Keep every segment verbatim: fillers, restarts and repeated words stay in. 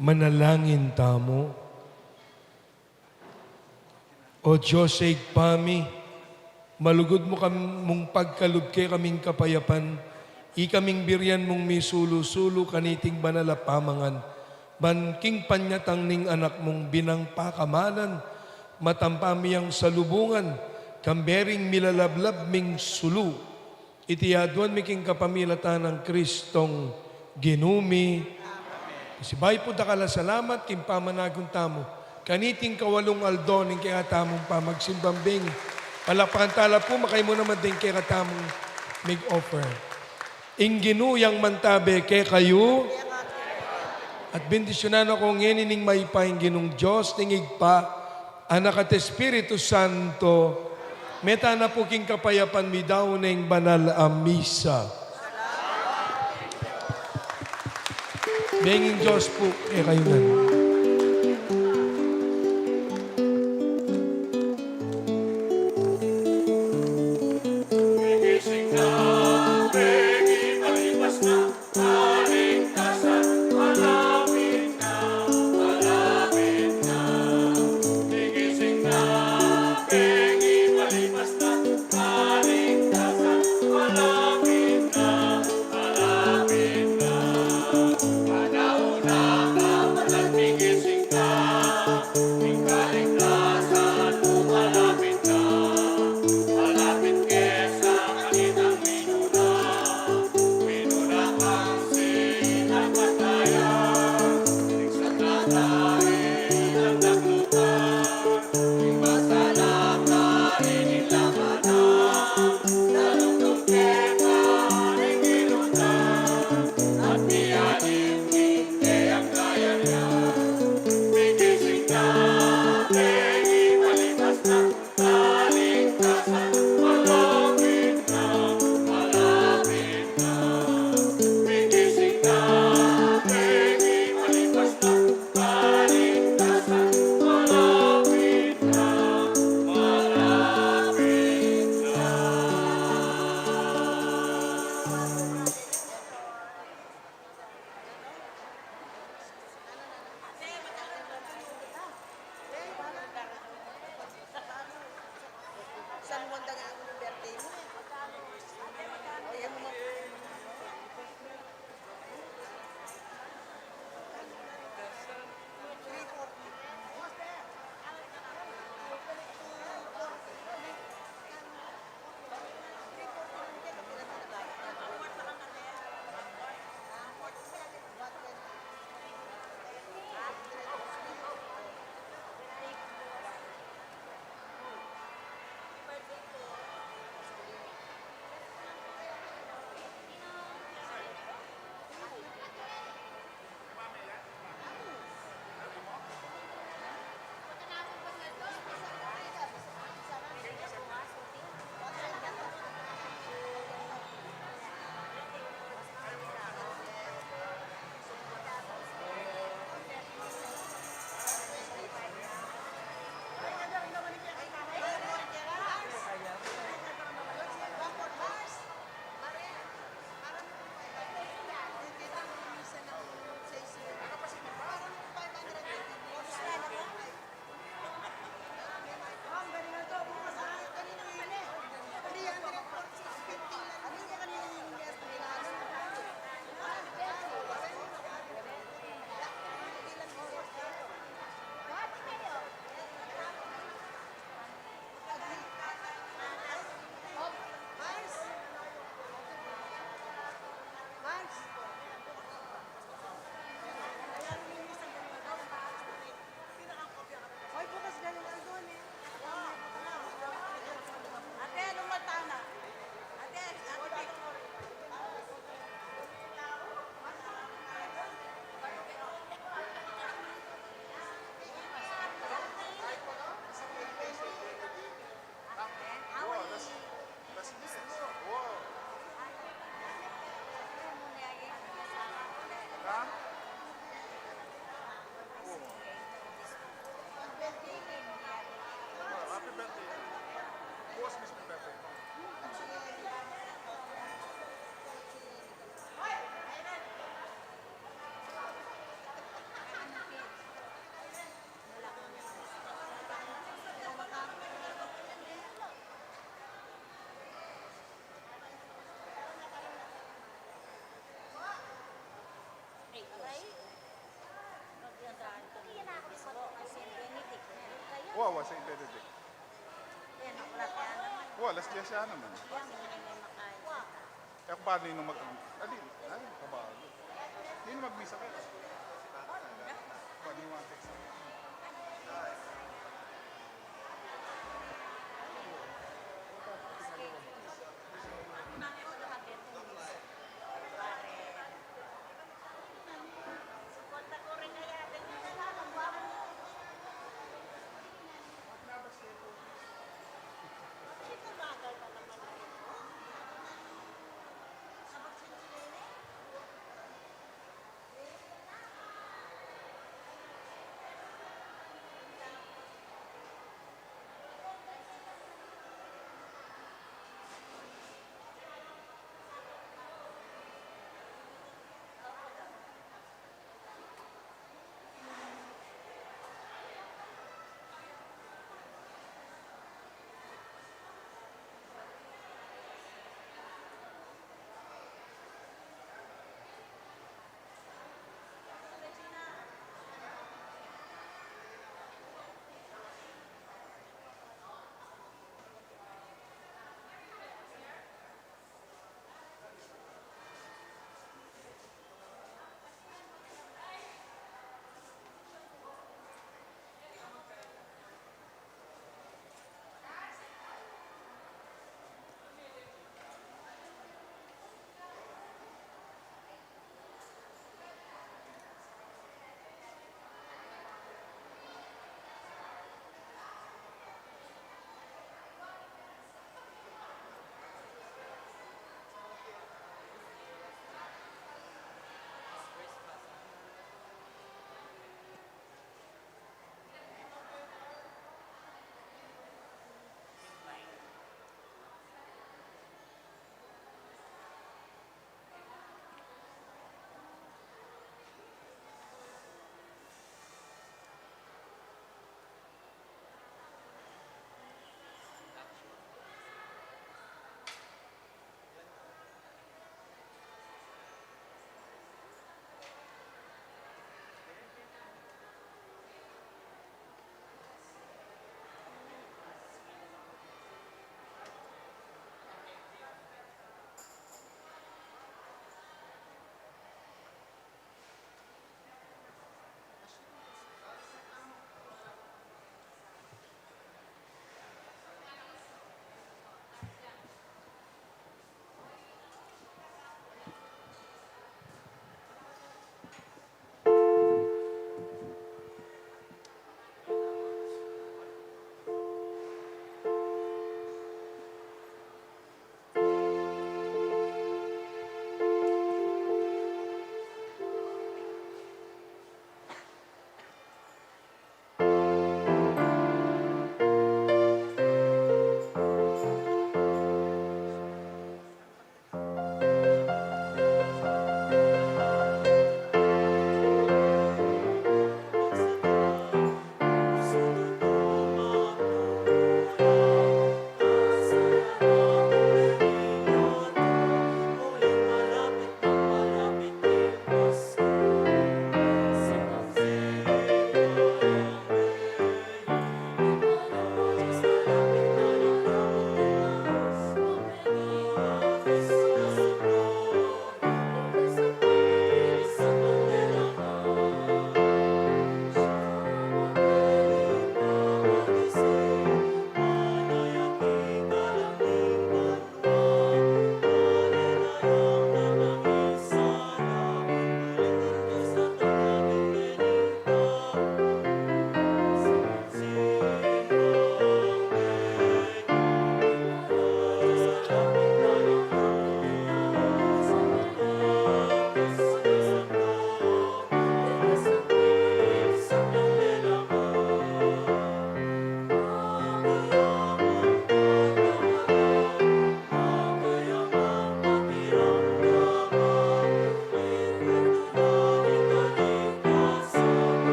Manalangin tamu. O Dios a Ibpa mi, malugud mu kam-, mung pagkalub kekaming kapayapan, ikaming burian mung misulu-sulu kaniting banal a pamangan, ban king panyatang ning Anak mung binang pakamalan, matampa mi yang salubungan, kambe ring milalablab ming sulu. Iti aduan mi king kapamilatan nang Kristong Ginu mi. Sibayu pu dakal a salamat king pamanagun tamu kaniting kawalung aldo ning kekatamung pamagsimbang bing. Palakpakan tala pu, makaimu naman ding kekatamung mig-offer. Ing Ginu yang mantabe kekayu. At bendisyunan na kayu ngeni ning mayupayang Ginung Dios, ning Ibpa, Anak at Espiritu Santo. Meta na pu king kapayapan midaun ing banal a misa. Benging Dios pu kekayu ngan. Wawa sa Benedict. Yan, wala kaya naman. Wa, alas diyes ya naman. Yan, hindi na makaya. E, ku ba ninu mag-, ali, ay, kabalo. Ninu magmisa kaya? Ba, ni one text.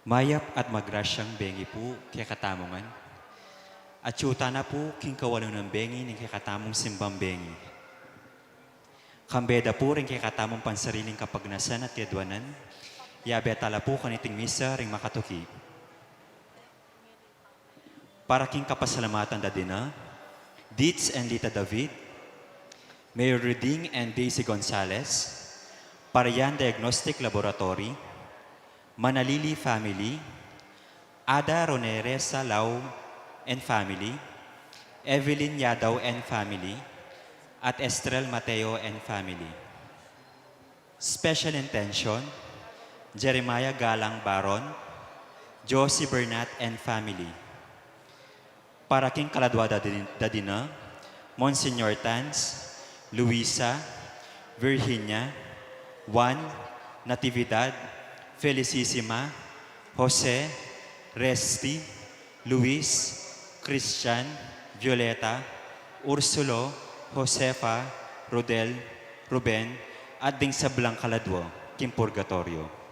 Mayap at magrasyang bengi pu kekatamu ngan. Atyu tana pu king kawalu nang bengi ning kekatamung simbang bengi. Kambe da pu ring kekatamung pansariling kapagnasan at kayadwanan, yabe tala pu kaniting misa ring makatuki. Para king kapasalamatan da dina, Dids and Lita David, Mayor Ruding and Daisy Gonzalez, Parian Diagnostic Laboratory, Manalili family, Ada Roneresa Lau and family, Evelyn Yadaw and family, at Estrel Mateo and family. Special intention, Jeremiah Galang Baron, Josie Bernat and family. Para king kaladwa da din-, da dina, Monsignor Tans, Luisa, Virginia, Juan, Natividad, Felicissima, Jose, Resty, Luis, Christian, Violeta, Ursulo, Josefa, Rodel, Ruben, at ding sablang kaladwa king purgatoryo.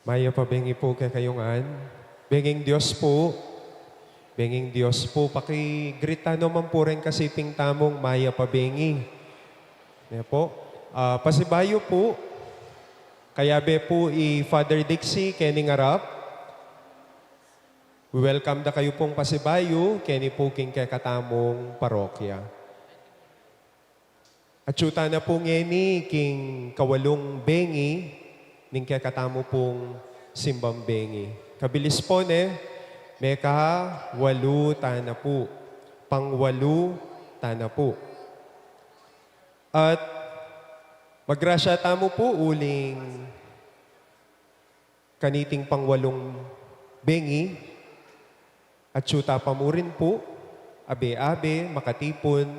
Mayap a bengi pu kekayu ngan. Benging Dios pu. Benging Dios pu. Paki-greet tano man pu ring kasiping tamung mayap a bengi. Ne pu. Ah, pasibayu pu. Kayabe pu i Father Dixie kening arap. Welcome da kayu pung pasibayu keni pu king kekatamung parokya. Atyu tana pu ngeni king kawalung bengi ning kekatamu pung simbang bengi. Kabilis pu ne, mekawalu tana pu, pangwalu tana pu. At magrasya tamu pu uling kaniting pangwalung bengi, atyu ta pa murin pu, abe-abe, makatipun,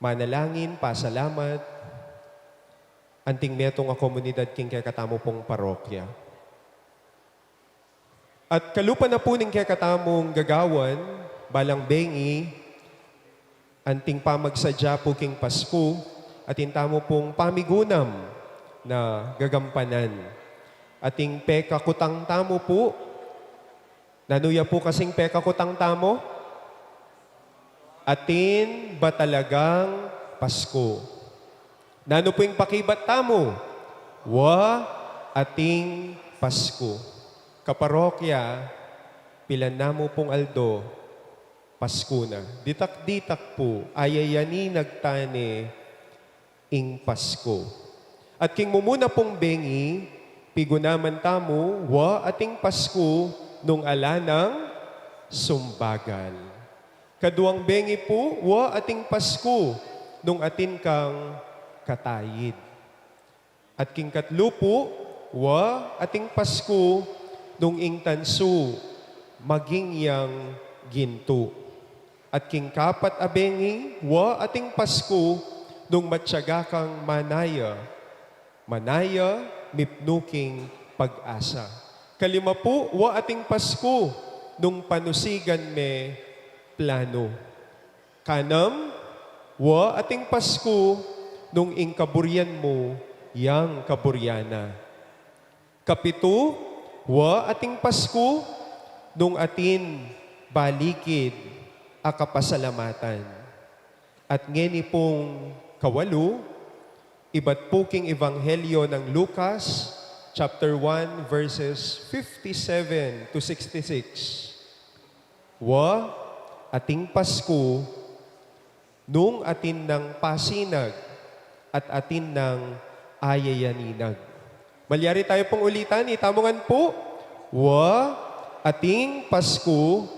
manalangin, pasalamat, anting metung a komunidad king kekatamu pung parokya. At kalupa na pu ning kekatamung gagawan, balang bengi, anting pamagsadya pu king Pasku, atin tamu pung pamigunam na gagampanan. Ating pekakutang tamu pu, nanu ya pu kasing pekakutang tamu? Atin ba talagang Pasku? Nanu pu ing pakibat tamu? Wa ating Pasku. Kaparokya, pilan namu pung aldo, Pasku na. Ditak-ditak pu, ayayaninag tane ing Pasku. At king mumuna pung bengi, pigunaman tamu, wa ating Pasku nung ala nang sumbagal. Kaduang bengi pu, wa ating Pasku nung atin kang kataid. At king katlu pu, wa ating Pasku nung ing tansu maging yang gintu. At king kapat a bengi, wa ating Pasku nung matyaga kang manaya, manaya mipnu king pag-asa. Kalima pu, wa ating Pasku nung panusigan me planu. Kanam, wa ating Pasku nung ing kaburian mu yang kaburian na. Kapitu, wa ating Pasku nung atin balikid a kapasalamatan. At ngeni pung kawalu, ibat pu king Ebanghelyo nang Lucas, chapter one, verses fifty-seven to sixty-six. Wa ating Pasku nung atin nang pasinag at atin nang ayayaninag. Malyari tayu pung ulitan, itamu ngan pu. Wa ating Pasku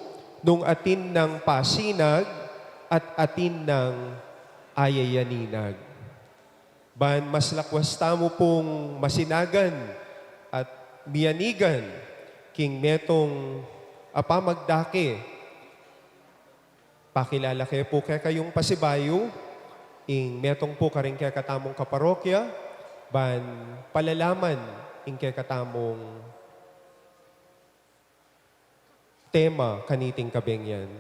nung atin nang pasinag at atin nang ayayaninag. Ban mas lakwas tamu pung masinagan at miyanigan king metung a pamagdake. Pakilala ke pu kekayung pasibayu, ing metung pu karing kekatamung kaparokya, ban palalaman ing kekatamung tema kaniting kabengi.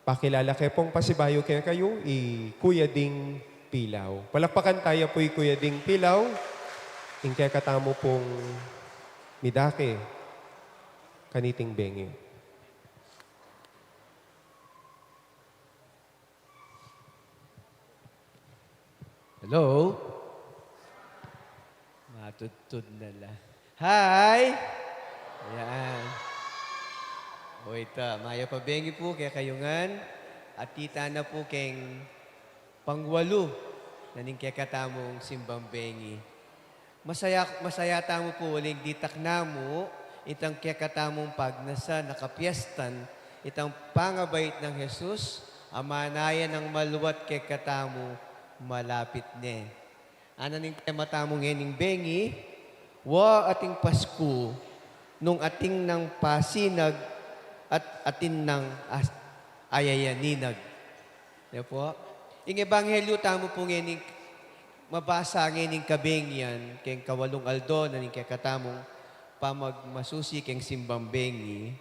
Pakilala ke pung pasibayu kekayu, i Kuya Ding Pilaw. Palakpakan taya pu i Kuya Ding Pilaw, ing kekatamu pung midake kaniting bengi. Hello? Matudtud na la. Hi! Yan. O ita, mayap a bengi pu kekayu ngan, at ita na pu keng pangwalu na ning kekatamung simbang bengi. Masaya, masaya tamu pu uling ditak namu itang kekatamung pagnasan a kapiestan, itang pangabait nang Jesus, a manaya nang maluat kekatamu malapit ne. Ana ning tema tamu ngening bengi, wa ating Pasku, nung atin nang pasinag at atin nang as-, ayayaninag. Ya pu. Ing ebanghelyu tamu pu ngening mabasa ngening kabengi, keng kawalung aldo na ning kekatamung pamagmasusi keng simbang bengi.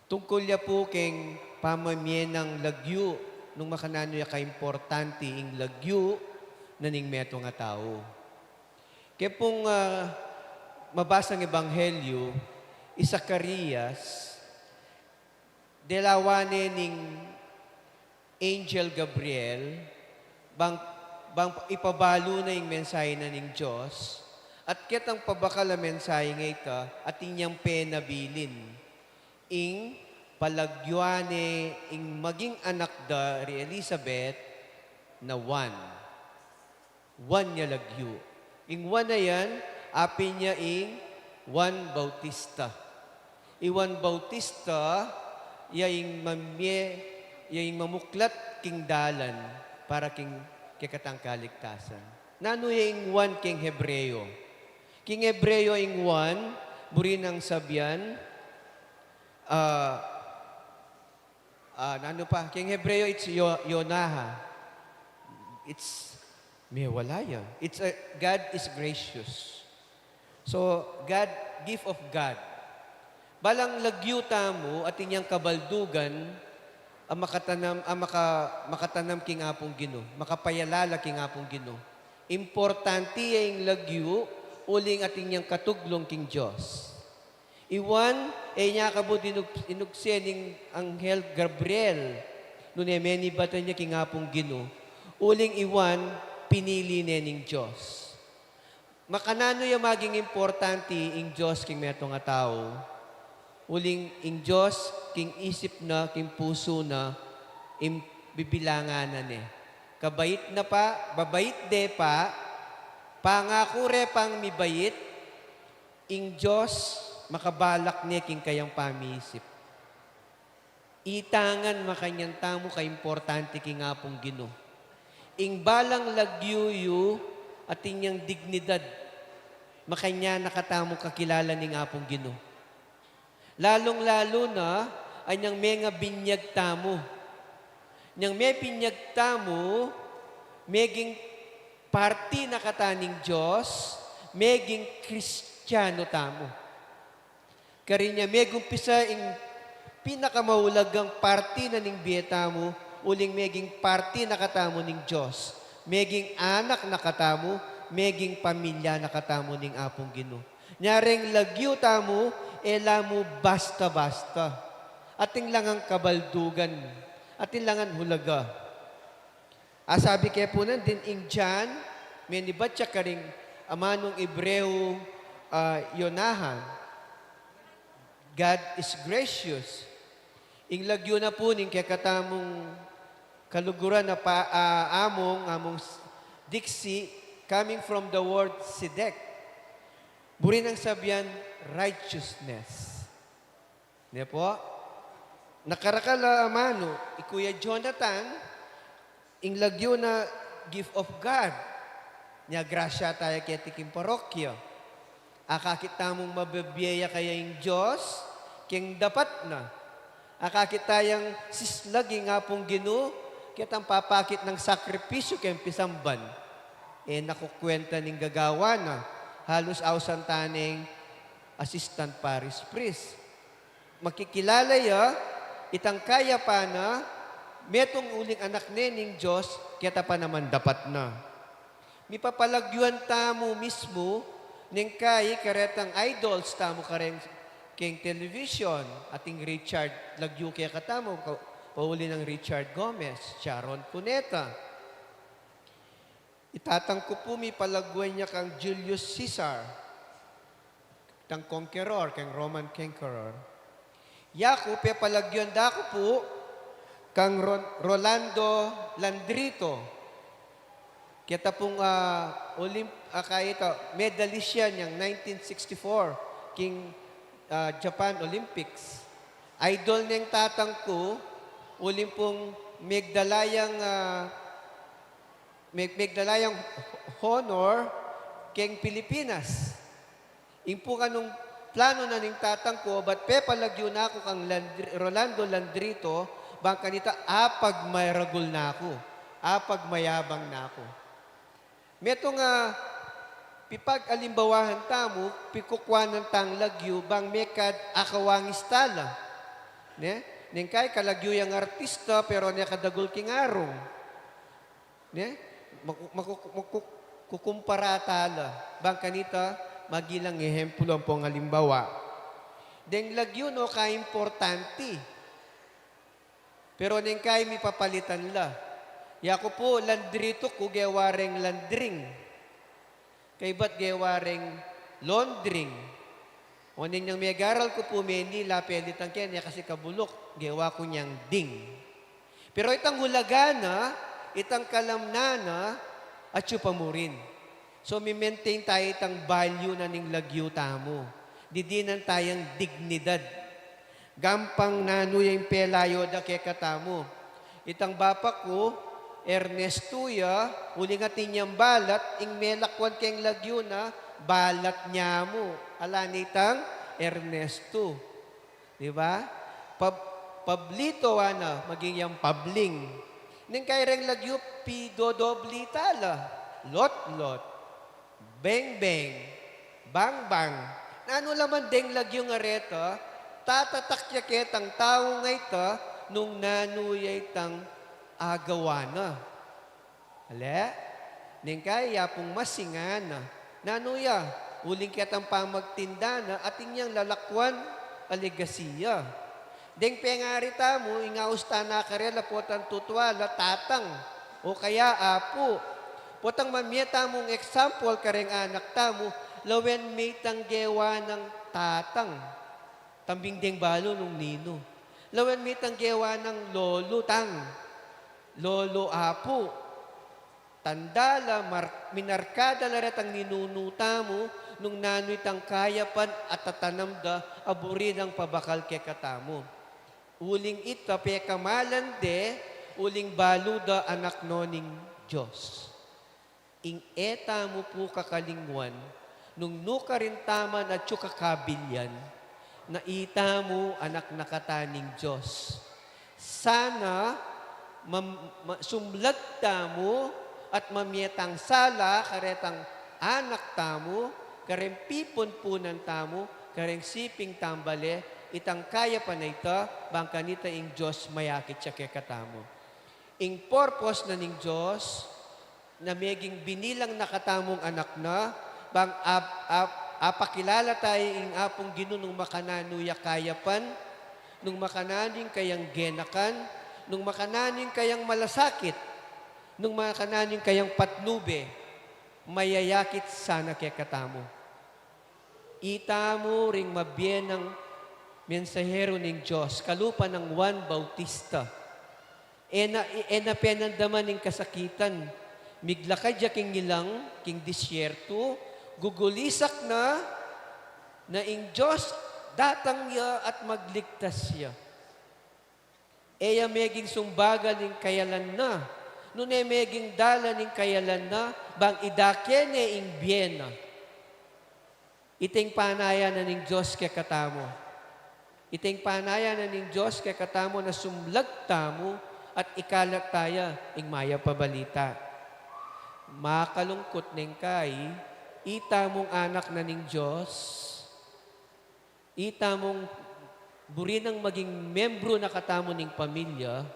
Tungkul ya pu keng pamamie nang lagyu, nung makananu ya kaimportante ing lagyu na ning metung a tau. Keng pung, ah, mabasang ebanghelyu, i Zacarias, delawan ne ning Angel Gabriel, bang, bang ipabalu na ing mensahe na ning Dios, at ketang pabakal a mensahe nge ita, atin yang penabilin, ing palagyuan ne ing maging anak da ri Elizabeth na Juan. Juan ya lagyu. Ing Juan a yan, apin ya ing Juan Bautista. I Juan Bautista, ya ing mamie, ya ing mamuklat king dalan para king kekatang kaligtasan. Nanu ya ing Juan keng Hebreo? King Hebreo ing Juan, buri nang sabian, ah, Ah, nanu pa? Keng Hebreo, it's Yo-, Yonaha. It's, mewala ya. It's a, God is gracious. So, God, gift of God. Balang lagyu tamu, atin yang kabaldugan, a makatanam, a maka-, makatanam king Apung Ginu, makapayalala king Apung Ginu. Importante ya ing lagyu, uling atin yang katuglung king Dios. I Juan, e nya kabud inug-, inugse ning anghel Gabriel, nune menibatan ya king Apung Ginu. Uling i Juan, pinili ne ning Dios. Makananu ya maging importante ing Dios king metung a tau? Uling ing Dios, king isip na, king pusu na, ing bibilangan na ne. Kabait na pa, babait de pa, pangaku re pang mibait, ing Dios makabalak ne king kayang pamisip. Itangan makanyan tamu kaimportante king Apung Ginu. Ing balang lagyu yu, atin yang dignidad, makanyan na katamu kakilala ning Apung Ginu. Lalung-lalu na, anyang mengabinyag tamu. Nyang mebinyag tamu, meging parti na kata ning Dios, meging Kristiano tamu. Karin ya megumpisa ing pinakamaulagang parti na ning bie tamu, uling meging parti na katamu ning Dios. Meging anak na katamu, meging pamilya na katamu ning Apung Ginu. Nyareng lagyu tamu, e la mu basta-basta. Atin la ngan kabaldugan, atin la ngan hulaga. Asabi ke pu nandin ing John, menibat ya karing amanung Ebreo, ah, yonahan. God is gracious. Ing lagyu na pu ning kekatamung kaluguran a pa, ah, among, among s-, diksi, coming from the word sedek. Buri nang sabian righteousness. Ne pu? Nakarakal a amanu, i Kuya Jonathan, ing lagyu na gift of God. Nya grasya taya keti king parokya. Akakit tamung mabibie ya kaya ing Dios, keng dapat na. Akakit tayang sislag ing Apung Ginu, ketang papakit nang sakripisyu keng pisamban. E na kukwenta ning gagawan na, halus ausan ta neng assistant parish priest. Makikilala ya, itang kayapan na, metung uling anak ne ning Dios, keta pa naman dapat na. Mipapalagyuan tamu mismu, neng kai karetang idols tamu kareng keng television, ating Richard, lagyu kekatamu, ka-, pauli nang Richard Gomez, Sharon Cuneta. I tatang ku pu mipalagyuan ya kang Julius Caesar, tang conqueror, kang Roman conqueror. Yaku, pepalagyuan da ku pu kang Ron-, Rolando Landrito. Keta pung, ah, Olymp-, ah, kaya ita, medalist ya neng nineteen sixty-four, king, ah, Japan Olympics. Idol neng tatang ku, uling pung megdala yang, ah, Meg-, megdala yang honor keng Pilipinas. Ing pu kanung plano na ning tatang ku, bat pepalagyu na ku kang Landri-, Rolando Landrito, bang kanita apagmaragul na ku, apagmayabang na ku. Metung a pipag-alimbawahan tamu, pikukwanan tang lagyu, bang mekad akawangis tala. Ne? Neng kai kalagyu yang artista, pero ne kadagul king arung. Ne? Maku-, maku-, maku-, kukumpara tala. Bang kanita, magilang ehemplo ampong alimbawa. Deng lagyu no kaimportanti. Pero neng kai mipapalitan la. Yaku pu, Landrito ku, gewa reng Landring. Kaybat gewa reng Londring. Oneng nang megaral ku pu meni la pelitan ke, ne kasi kabuluk, gewa ku nyang ding. Pero itang hulaga na, itang kalamnan na, atyu pa mu rin. So, mi-maintain taya itang value na ning lagyu tamu. Didinan tayang dignidad. Gampang nanu ya ing pelayo da kekatamu. Itang bapa ku, Ernesto ya, uling atin yang balat, ing melakwan keng lagyu na, balat nyamu. Ala ne itang Ernesto. Di ba? Pab-, Pablito, ana, maging yang Pabling. Neng kai reng lagyu, pidodobli tala. Lotlot. Bengbeng, bangbang. Nanu la man deng lagyung areta, tatatak ya ketang tau ngeni ta nung nanu ya itang agawa na. Ale? Neng kai ya pung masingan na. Nanu ya, uling ketang pamagtinda na, atin yang lalakwan a legasiya. Deng pengari tamu, ing aus ta na karela potang tutual a tatang, o kaya apu. Potang mamie tamung example kareng anak tamu, lawen me itang gewa nang tatang. Tambing deng balu nung ninu. Lawen me itang gewa nang lolo tang, lolo apu. Tanda la, mar-, minarka da la retang ninunu tamu, nung nanu itang kayapan a tatanam da, a buri dang pabakal kekatamu. Uling ita pekamalan de, uling balu da anak no ning Dios. Ing e tamu pu kakalingwan, nung nukarin ta man atyu kakabilyan, na itamu anak na kata ning Dios. Sana mam-, ma-, sumlag tamu at mamie tang sala karetang anak tamu, kareng pipunpunan tamu, kareng siping tambale, itang kayapan a ita, bang kanita ing Dios mayakit ya kekatamu. Ing purpose na ning Dios, na meging binilang na katamung anak na, bang ap-, ap-, apakilala taya ing Apung Ginu nung makananu ya kayapan, nung makananu ing kayang genakan, nung makananu ing kayang malasakit, nung makananu ing kayang patnube, mayayakit sana kekatamu. Itamu ring mabie nang mensahero ning Dios, kalupa nang Juan Bautista. E na, e na penandaman ing kasakitan. Miglakad ya king ilang, king disyerto, gugulisak na, na ing Dios datang ya at magligtas ya. E ya meging sumbagal ing kayalan na, nune meging dalan ing kayalan na, bang idake ne ing bie na. Ita ing panayan na ning Dios kekatamu. Ita ing panayan na ning Dios kekatamu na sumlag tamu at ikalat taya ing mayap a balita. Makalungkut neng kai, itamung anak na ning Dios, itamung buri nang maging membro na katamu ning pamilya,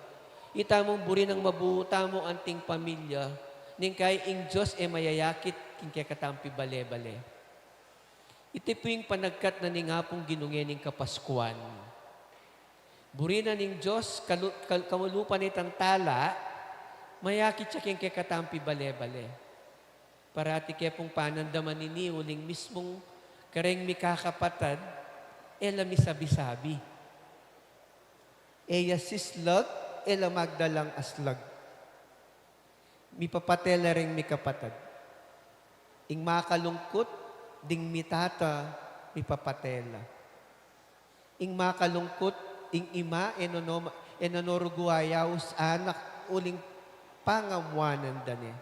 itamung buri nang mabuo tamu anting pamilya, neng kai ing Dios e mayayakit king kekatamung pibale-bale. Iti pu ing panagkat na ning Apung Ginu ngening Kapaskuan. Buri na ning Dios, kalu-, kal-, kamalupa na itang tala, mayakit ya king kekatamung pibale-bale. Parati ke pung panandaman ini uling mismung kareng mi kakapatad, e la misabi-sabi. E ya sislag, e la magdalang aslag. Mipapate la reng mikapatad. Ing makalungkut, ding mitata, mipapate la. Ing makalungkut, ing ima, e no, no, e no rugu ayaus anak, uling pangamuanan da ne.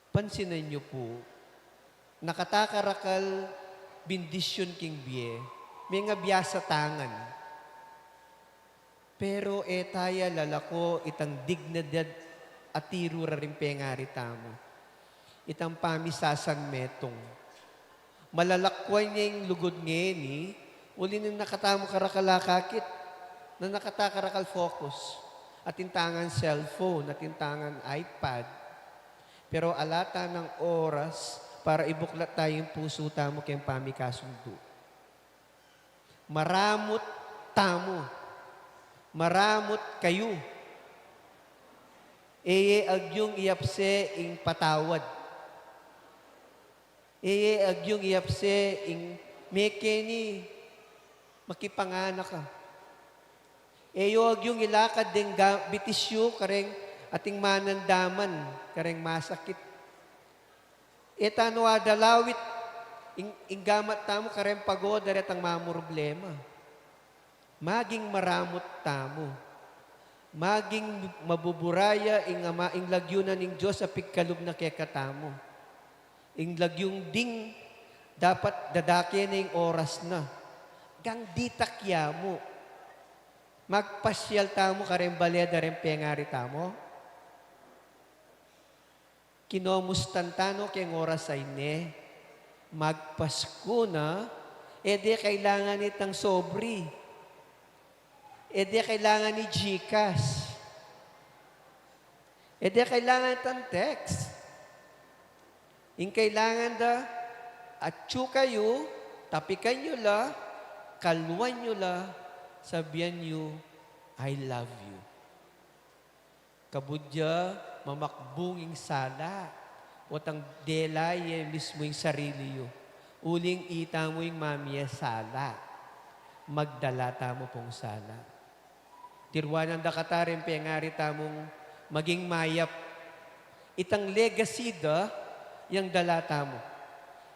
Pansinan yu pu, nakatakarakal bendisyun king bie, mengabiasa ta ngan. Pero e taya lalako itang dignidad a tiru ra ring pengari tamu. Itang pamisasanmetung. Malalakuan ya ing lugud ngeni, uli nung nakatamu karakal akakit, na nakatakarakal focus. Atin ta ngan cellphone, atin ta ngan iPad. Pero ala ta nang oras para ibuklat taya ing pusu tamu keng pamikasundu. Maramut tamu. Maramut kayu. E ye agyung iyapse ing patawad. E ye agyung iyapse ing mekeni makipanganak ka. E yu agyung ilakad deng ga-, bitis yu kareng ating manandaman, kareng masakit. E ta no adalawit ing, ing gamat tamu kareng pagoda retang mamroblema. Maging maramut tamu. Maging mabuburaya ing ama, ing lagyu na ning Dios a pigkalub na kekatamu. Ing lagyung ding dapat dadake na ing oras na. Gang ditak ya mu. Magpasyal tamu kareng bale da reng pengari tamu. Kinomustan ta no keng oras a ini, magpasku na, e de kailangan itang sobre, e de kailangan i GCash, e de kailangan itang text. Ing kailangan da, atsu kayu, tapikan yu la, kalwan yu la, sabian yu, "I love you." Kabud ya mamakbung ing sala, potang dela ye mismu ing sarili yu. Uling itamu ing mamie sala, magdala tamu pung sala. Tiruanan da kata ring pengari tamung maging mayap. Itang legacy da, yang dala tamu.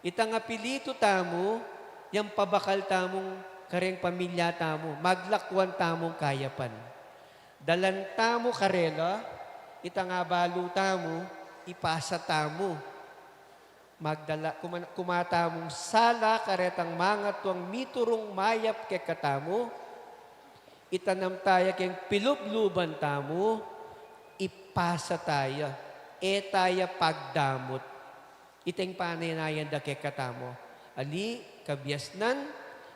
Itang apilitu tamu, yang pabakal tamung kareng pamilya tamu, maglakuan tamung kayapan. Dalan tamu karela, itang abalu tamu, ipasa tamu. Magdala, kuma-, kuma tamung sala karetang mangatuang miturung mayap kekatamu, itanam taya keng pilubluban tamu, ipasa taya, e taya pagdamut. Iteng panaynayan da kekatamu. Ali kabiasnan,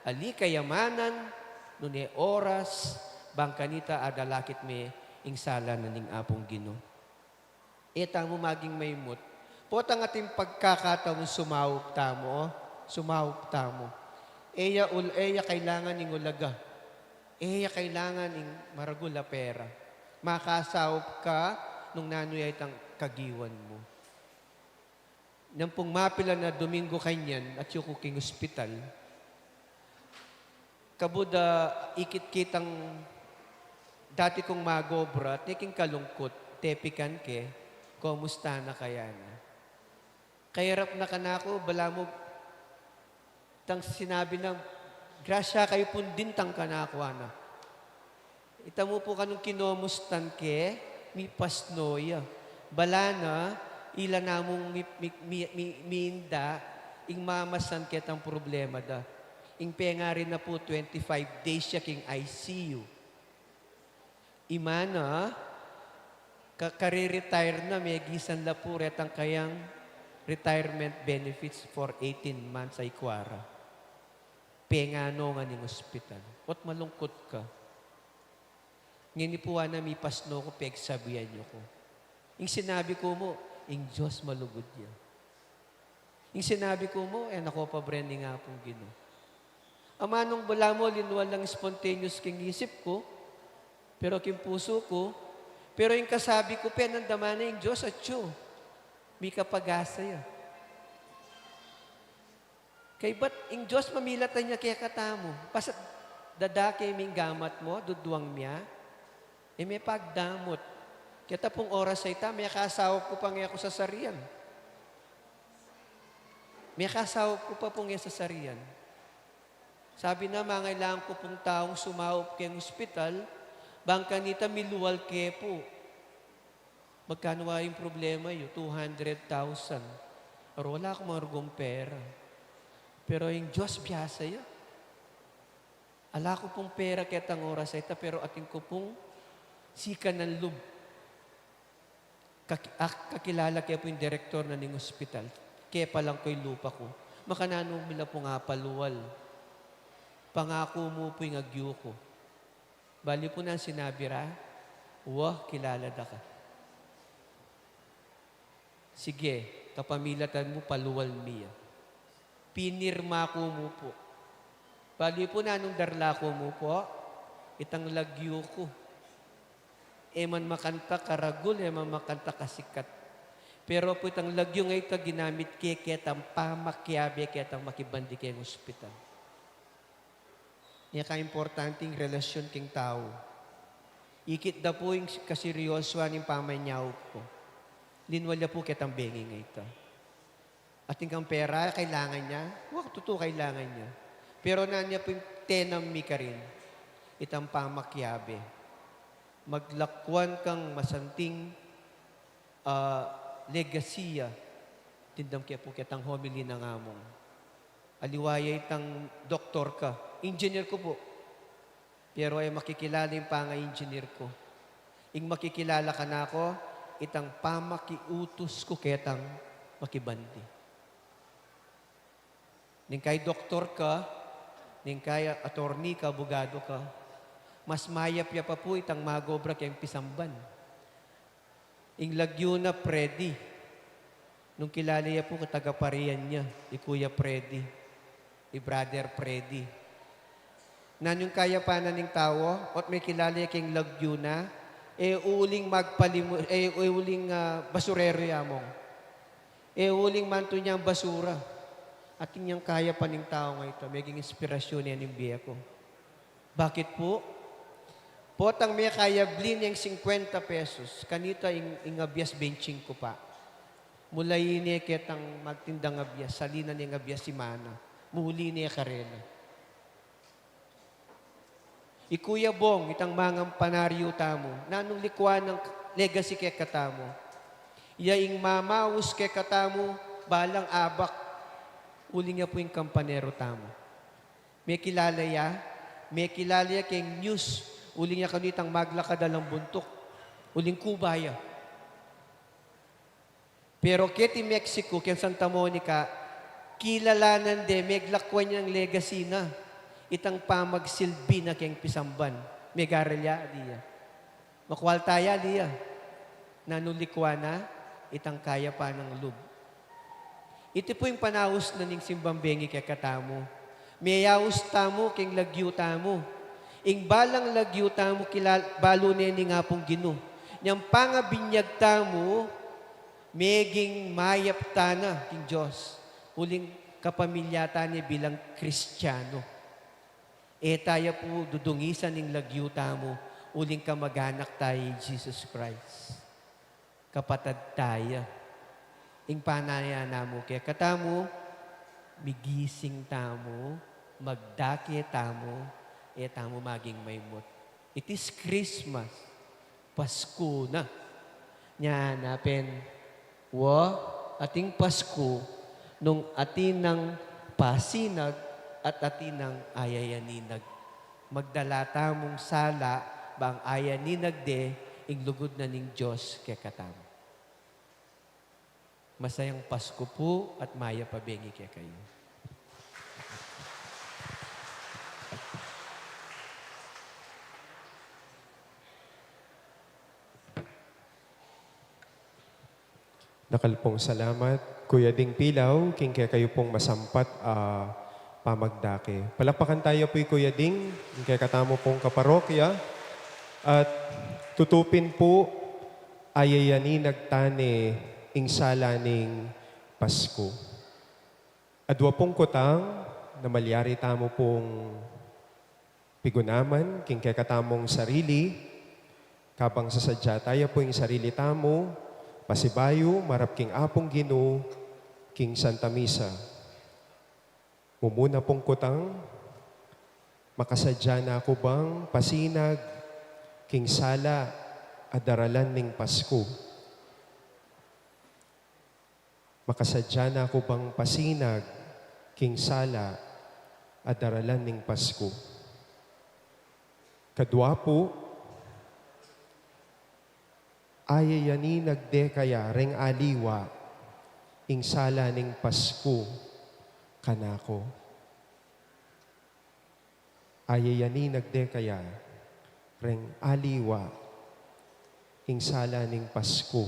ali kayamanan, nune oras, bang kanita adalakit me ing sala na ning Apung Ginu. E tamu maging maimut. Potang atin pagkakataung sumaup tamu, o, sumaup tamu. E ya ul-, e ya kailangan ing ulaga. E ya kailangan ing maragul a pera. Makasaup ka nung nanu ya itang kagiwan mu. Nang pung mapilan a Domingo kanyan, atyu ku king ospital. Kabud a ikit kitang dati kung magobra, te king kalungkut, tepikan ke, kumusta na kaya na? Kairap na kanaku, balamu itang sinabi na, "Grasya kayu pung dintang kanaku," ana. Ita mu pu kanung kinomustan ke, mipasno ya. Bala na, ila namung mi-, mi-, mi-, mi-, miinda, ing mamasan ketang problema da. Ing pengari na pu, twenty-five days ya king I C U. Ima na, ka-, kare-retire na, megisan la pu retang kayang retirement benefits for eighteen months a ikua ra. Penganu ngan ing ospital. Ot malungkut ka. Ngeni pu ana, mipasno ku, pegsabian yu ku. Ing sinabi ku mu, ing Dios malugud ya. Ing sinabi ku mu, e na ku pa bren ning Apung Ginu. Amanung balamu, linwal lang spontaneous king isip ku, pero king pusu ku, pero ing kasabi ku, penandaman na ing Dios atyu. Mika pag-asa ya. Kaybat ing Dios mamilatan ya kekatamu. Basta dadake ming gamat mu, duduang mia, e me pagdamut. Keta pung oras a ita, mekasaup ku pa nge ku sasarian. Mekasaup ku pa pu nge sasarian. Sabi na, mangailangan ku pung taung sumaup keng ospital, bang kanita milual ke pu. Magkanu wa ing problema yu? Two hundred thousand. Pero ala ku mang rugung pera. Pero ing Dios biasa ya. Ala ku pung pera ketang oras a ita, pero atin ku pung sikanan lub. Kaki-, ak-, kakilala ke pu ing direktor na ning ospital. Kepalan ku ing lupa ku. Makananu mi la pung apalual? Pangaku mu pu ing agyu ku. Bali pu nanu ing sinabi ra, "Wa, kilala da ka. Sige, kapamilatan mu, palual mi ya." Pinirma ku mu pu. Bali pu nanung darla ku mu pu, itang lagyu ku. E man makanta karagul, e man makanta kasikat. Pero pu itang lagyu a ita ginamit ke ketang pamakiabe ketang makibandi keng ospital. Nya ka importante ing relasyon king tau. Ikit da pu ing kaseryosuan ning pamanyaup ku. Linwal ya pu ketang bengi a ita. Atin kang pera, kailangan ya. Wa, tutu kailangan ya. Pero nanu ya pu ing tenam mi karin? Itang pamakiabe. Maglakwan kang masanting, ah, legasiya. Dimdam ke pu ketang homily nang among. Aliwa ya itang doktor ka. Engineer ku pu. Pero e makikilala ing panga-engineer ku. Ing makikilala kanaku, itang pamakiutus ku ketang makibandi. Nung kaya doktor ka, nung kaya attorney ka, abogado ka, mas mayap ya pa pu itang magobra keng pisamban. Ing lagyu na, Freddy. Nung kilala ya pu, taga-Parian ya, i Kuya Freddy, i Brother Freddy. Nanu ing kayapan na ning tau, ot mekilala ya keng lagyu na, e uling magpalimu-, e, e uling, ah, basurero ya, among. E uling mantu nyang basura. Atin yang kayapan ning tau a ita, meging inspirasyon ya ning bie ku. Bakit pu? Potang mekayabli neng singkwenta pesos, kanita ing, ing abias bente singku pa. Mulayi ne ketang magtindang abias, salinan neng abias simana. Muli ne karela. I Kuya Bong, itang mangampanario tamu, nanung likwan nang legacy kekatamu. Ya ing mamaus kekatamu, balang abak, uling ya pu ing kampanero tamu. Mekilala ya, mekilala ya keng news, uling ya kanu itang maglakad alang buntuk, uling Cuba ya. Pero keti Mexico, keng Santa Monica, kilalanan de, meglakwan yang legacy na, itang pamagsilbi na keng pisamban. Megaral ya, ali ya. Makwalta ya, ali ya. Nanu likwan na, itang kayapan nang lub. Iti pu ing panaus na ning simbang bengi kekatamu. Meyaus tamu keng lagyu tamu. Ing balang lagyu tamu kilal-, balu ne ning Apung Ginu. Nyang pangabinyag tamu, meging mayap tana king Dios. Uling kapamilya tane bilang Kristiano. E taya pu dudungisan ing lagyu tamu, uling kamaganak taya i Jesus Christ. Kapatad taya. Ing panaya namu kekatamu, migising tamu, magdake tamu, e tamu maging maymut. It is Christmas. Pasku na. Nya na pin, wa, ating Pasku, nung atin nang pasinag at atin nang ayayaninag. Magdala tamung sala, bang ayaninag de, ing lugud na ning Dios kekatamu. Masayang Pasku pu at mayap a bengi kekayu. Dakal pung salamat, Kuya Ding Pilaw, king kekayu pung masampat a pamagdake. Palakpakan taya pu i Kuya Ding, ing kekatamu pung kaparokya, at tutu pin pu, ayayaninag tane ing sala ning Pasku. Adwa pung kutang na malyari tamu pung pigunaman king kekatamung sarili, kabang sasadya taya pu ing sarili tamu, pasibayu, marap king Apung Ginu, king Santa Misa. Mumuna pung kutang, makasadya na ku bang pasinag king sala a daralan ning Pasku? Makasadya na ku bang pasinag king sala a daralan ning Pasku? Kadwa pu, ayayaninag de kaya reng aliwa ing sala ning Pasku kanaku? Ayayaninag de kaya reng aliwa ing sala ning Pasku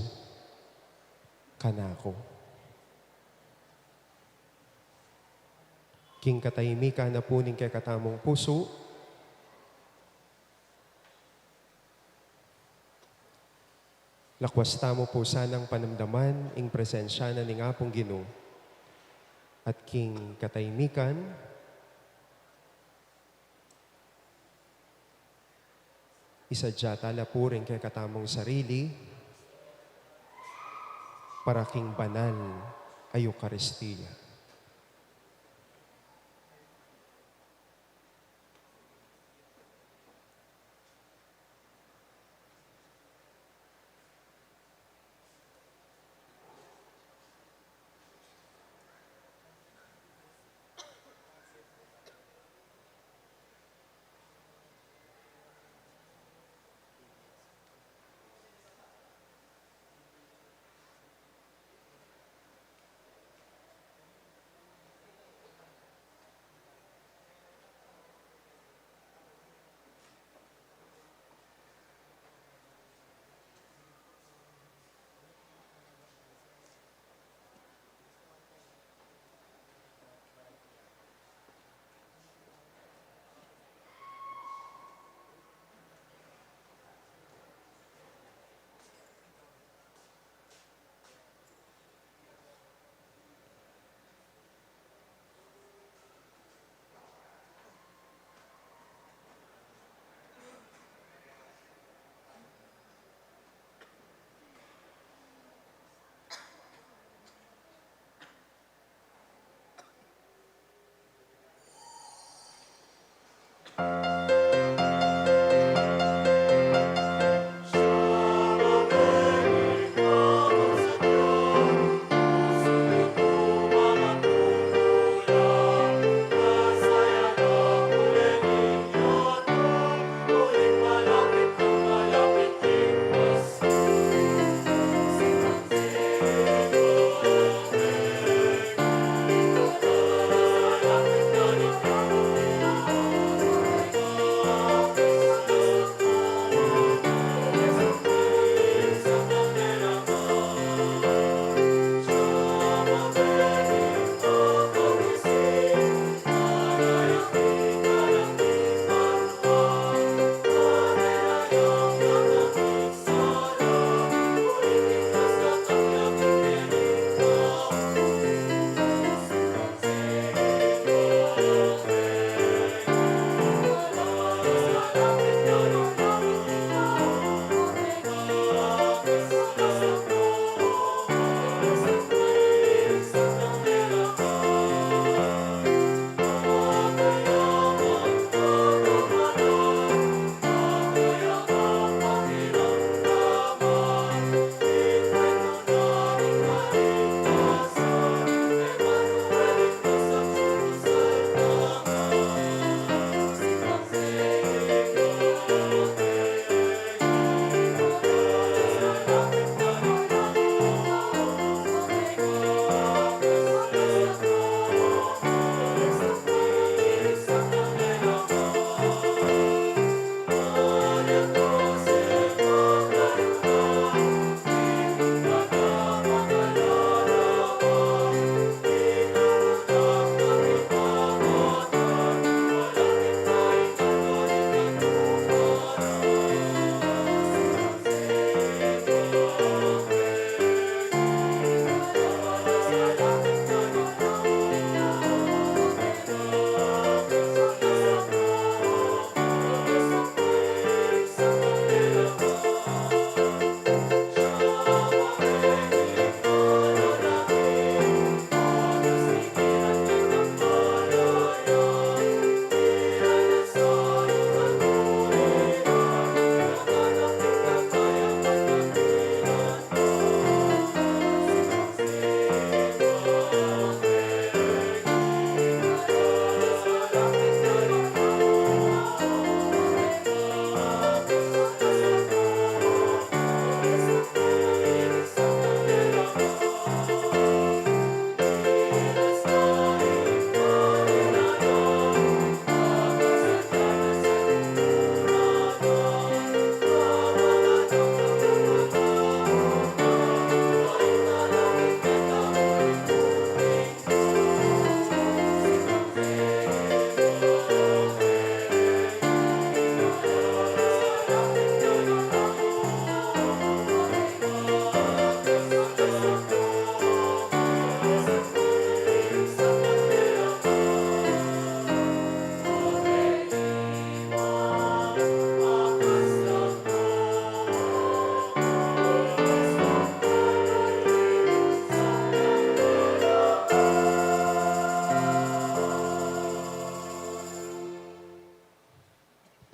kanaku? King katahimikan na pu ning kekatamung pusu, lakwas tamu pu sanang panamdaman ing presensya na ning Apung Ginu, at king katahimikan, isadya tala pu ring kekatamung sarili para king banal a Eukaristia.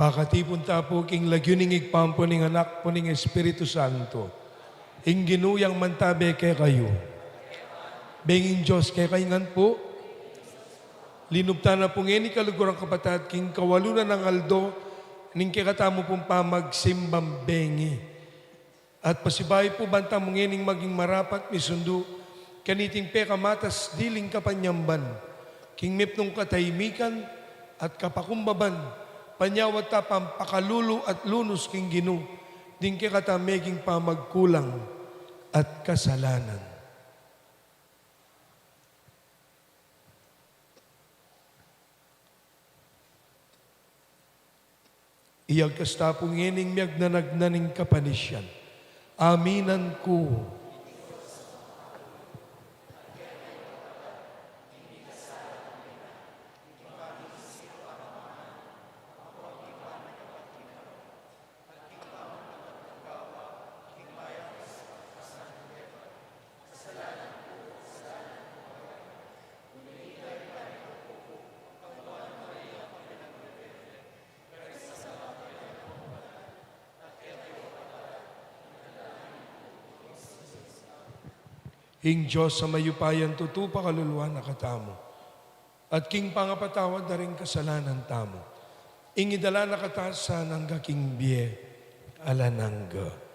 Pakatipun ta pu king lagyu ning Ibpa, ampo ning Anak, ampo ning Espiritu Santo. Ing Ginu yang mantabe kekayu. Benging Dios kekayu ngan pu. Linub ta na pu ngeni, kaluguran kapatad, king kawalunan nang aldo ning kekatamu pung pamagsimbang bengi. At pasibayu pu, ban tamu ngening maging marapat misundu kaniting pekamatas diling kapanyamban, king mipnung katahimikan at kapakumbaban, panyawad ta pang pakalulu at lunus king Ginu ding kekatang meging pamagkulang at kasalanan. Iyagkas ta pu ngening miagnanagnan ning kapanisian. Aminan ku. Ing Dios a mayupayang tutu pakaluluan na katamu, at king pangapatawad da ring kasalanan tamu, ing idala na katamu sana angga king bie alang angga.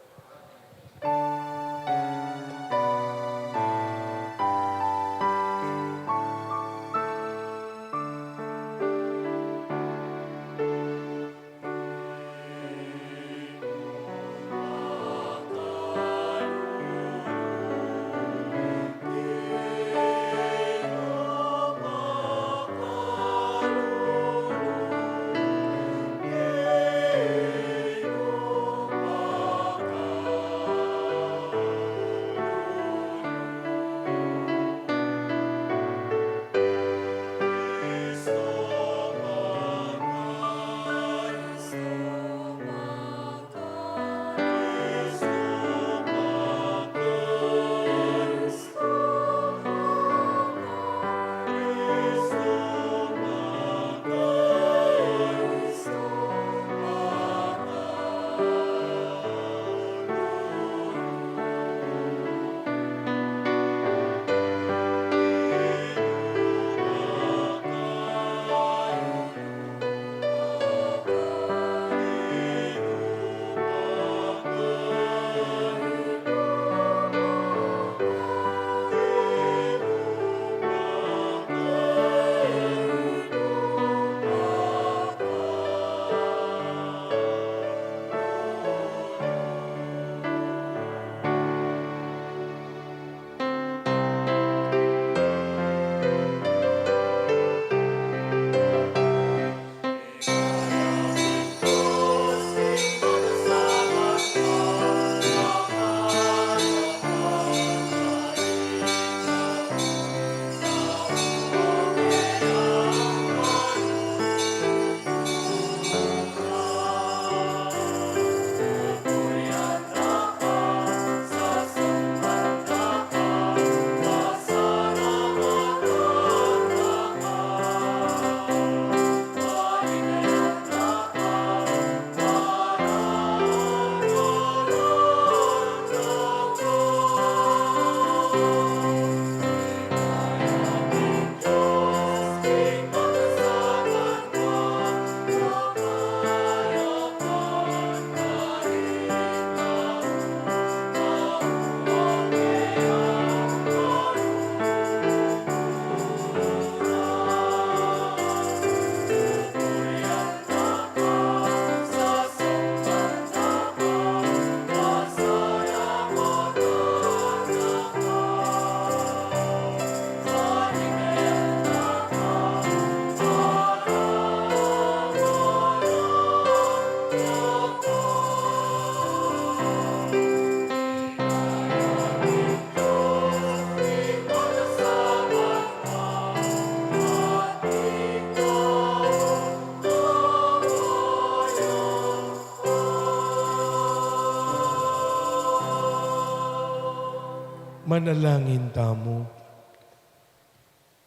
Manalangin tamu.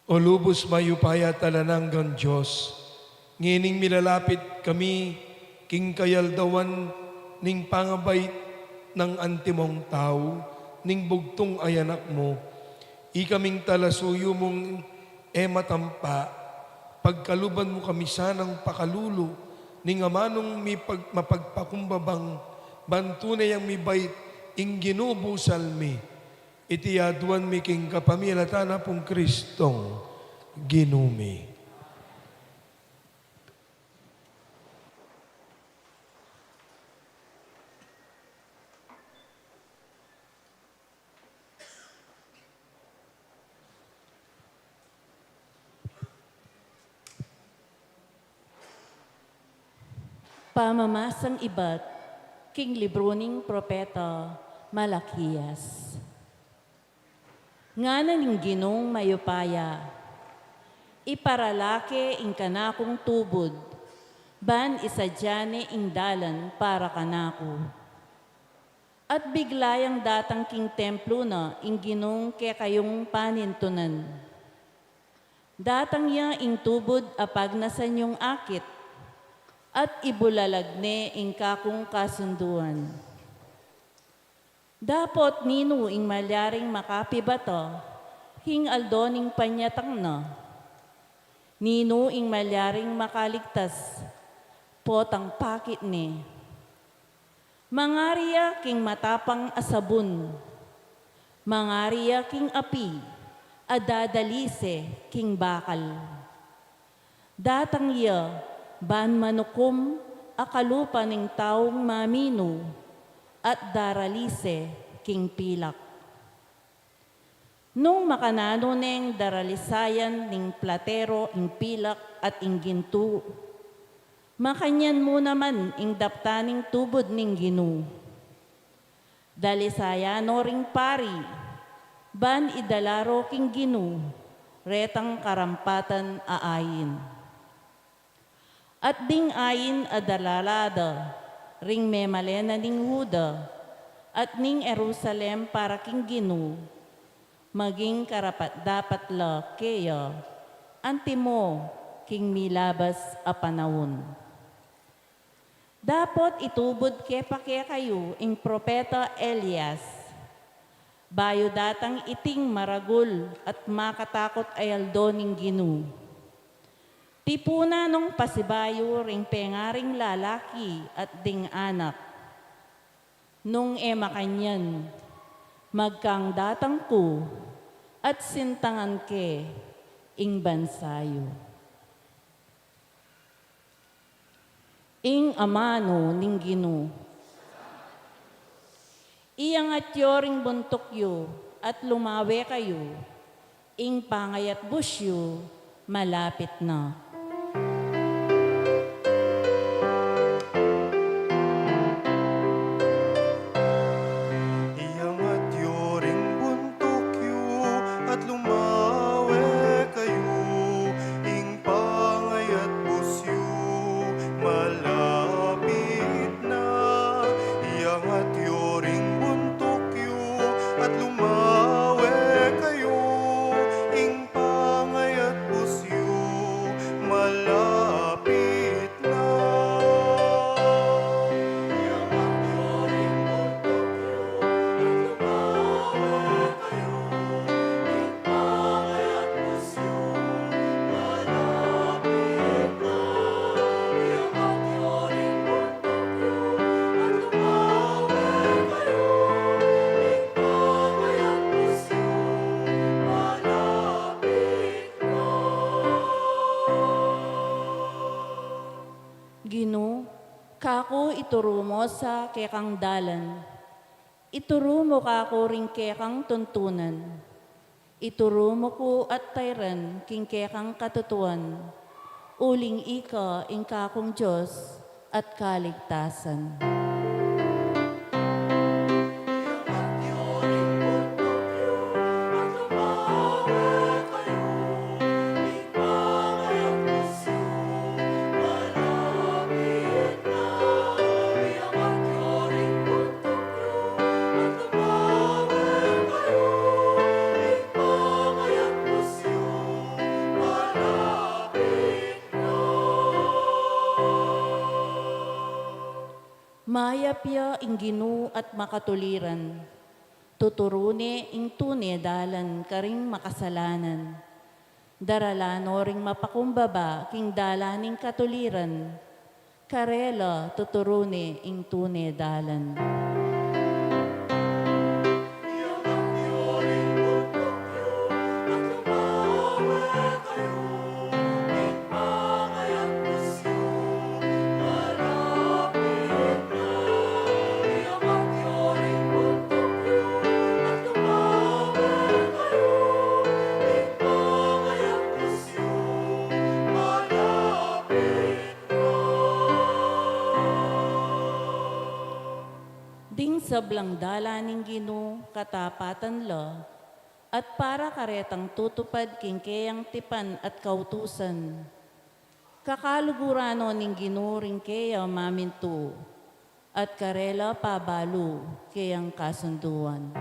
O lubus mayupaya at alang anggang Dios, ngening milalapit kami King kayaldawan ning pangabait nang antimong tau, ning bugtung a Anak mu, ikaming talasuyu mung e matampa, pagkaluban mu kami sanang pakalulu ning amanung mipag-, mapagpakumbabang, ban tune yang mibait ing Ginu busal mi. Iti aduan mi king kapamilatan na pung Kristong Ginu mi. Pamamasang ibat king libru ning propeta Malakias. Ngana ning Ginung mayupaya, iparala ke ing kanakung tubud, ban isadia ne ing dalan para kanaku. At bigla yang datang king templu na ing Ginung kekayung panintunan. Datang ya ing tubud a pagnasan yung akit, at ibulalag ne ing kakung kasunduan. Dapot ninu ing malyaring makapibata king aldo ning panyatang na? Ninu ing malyaring makaligtas potang pakit ne? Mangari ya king matapang a sabun, mangari ya king api a dadalise king bakal. Datang ya ban manukum a kalupa ning taung maminu at daralise king pilak. Nung makananu neng daralisayan ning platero ing pilak at ing gintu, makanyan mu naman ing daptan ning tubud ning Ginu. Dalisayan no ring pari, ban idala ro king Ginu retang karampatan a ain. At ding ain a dalala da ring memalen na ning Juda at ning Jerusalem para king Ginu, maging karapat-dapat la keya antimo king milabas a panaun. Dapot itubud ke pa kekayu ing propeta Elias, bayu datang iting maragul at makatakut a aldo ning Ginu. Tipunan nong pasibayu ring pengaring lalaki at ding anak. Nung e makanyan, magkang datang ku at sintangan ke ing bansa yu. Ing amanu ning Ginu. Iyangat yu ring buntuk yu at lumawe kayu, ing pangayatbus yu malapit na. Iyangat yu ring buntuk yu at lumawe kayu, ing pangayatbus yu malapit na. Iyangat yu ring buntuk yu at lumawe kayu, ing pangayatbus yu malapit na. Iyangat yu ring buntuk yu at lumawe kayu, ing pangayatbus yu malapit na. Iyangat yu ring buntuk yu at lumawe kayu, ing pangayatbus yu malapit na. Ginu, kaku ituru mu sa kekang dalan. Ituru mu kaku ring kekang tuntunan. Ituru mu ku at tairan king kekang katutuan. Uling ika ing kakung Dios at kaligtasan. Mayap ya ing Ginu at makatuliran. Tuturu ne ing tune dalan karing makasalanan. Daralan no ring mapakumbaba king dalan ning katuliran. Karela tuturu ne ing tune dalan. Ding sablang dalan ning Ginu katapatan la, at para karetang tutupad king keyang tipan at kautusan. Kakaluguran no ning Ginu ring keya mamintu, at karela pabalu keyang kasunduan.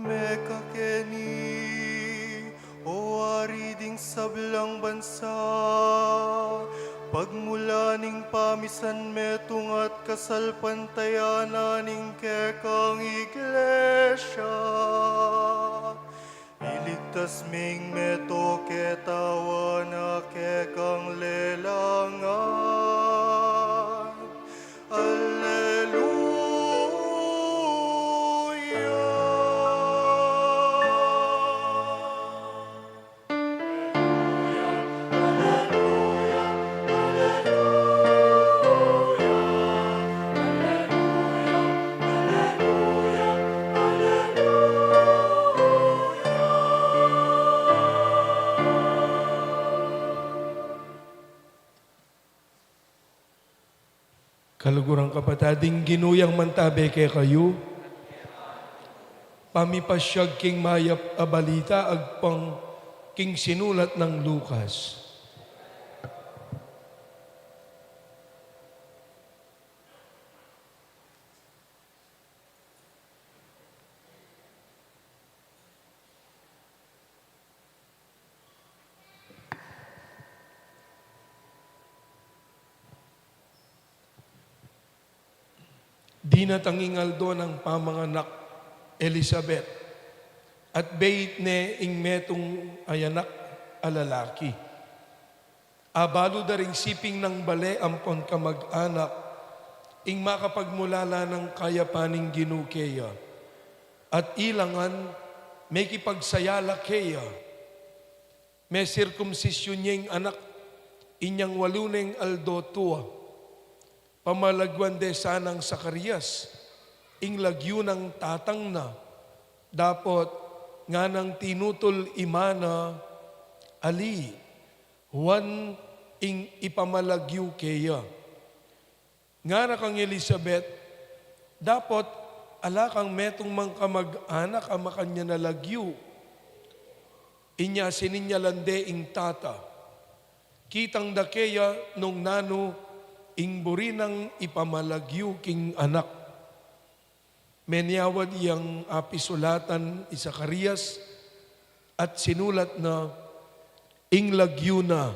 Mekakeni, O Ari ding sablang bansa, pagmula ning pamisan metung at kasalpantayanan ning kekang iglesia. Iligtas meng meto keta a kekang lelangan. Alleluia. Kaluguran kapatad, ing Ginu yang mantabe kekayu. Pamipasyag king mayap a balita agpang king sinulat nang Lucas. Dinatang ing aldo nang pamanganak Elisabet, at beit ne ing metung a anak a lalaki. Abalu da ring siping nang bale ampon kamag-anak ing makapagmulala nang kayapan ning Ginu keya, at ilangan mekipagsaya la keya. Mesirkumsisyun ye ing anak inyang walu neng aldo tua. Pamalaguan de sanang Zacarias ing lagyu nang tatang na, dapot nganang tinutul i Ima na, Ali, Juan ing ipamalagyu keya. Ngara kang Elisabet, Dapot ala kang metung mang kamag-anak a makanyan a lagyu. Inya sininyalan de ing tata. Kitang da keya nung nanu ing buri nang ipamalagyu king anak. Menyawad yang apisulatan i Zacarias at sinulat na, ing lagyu na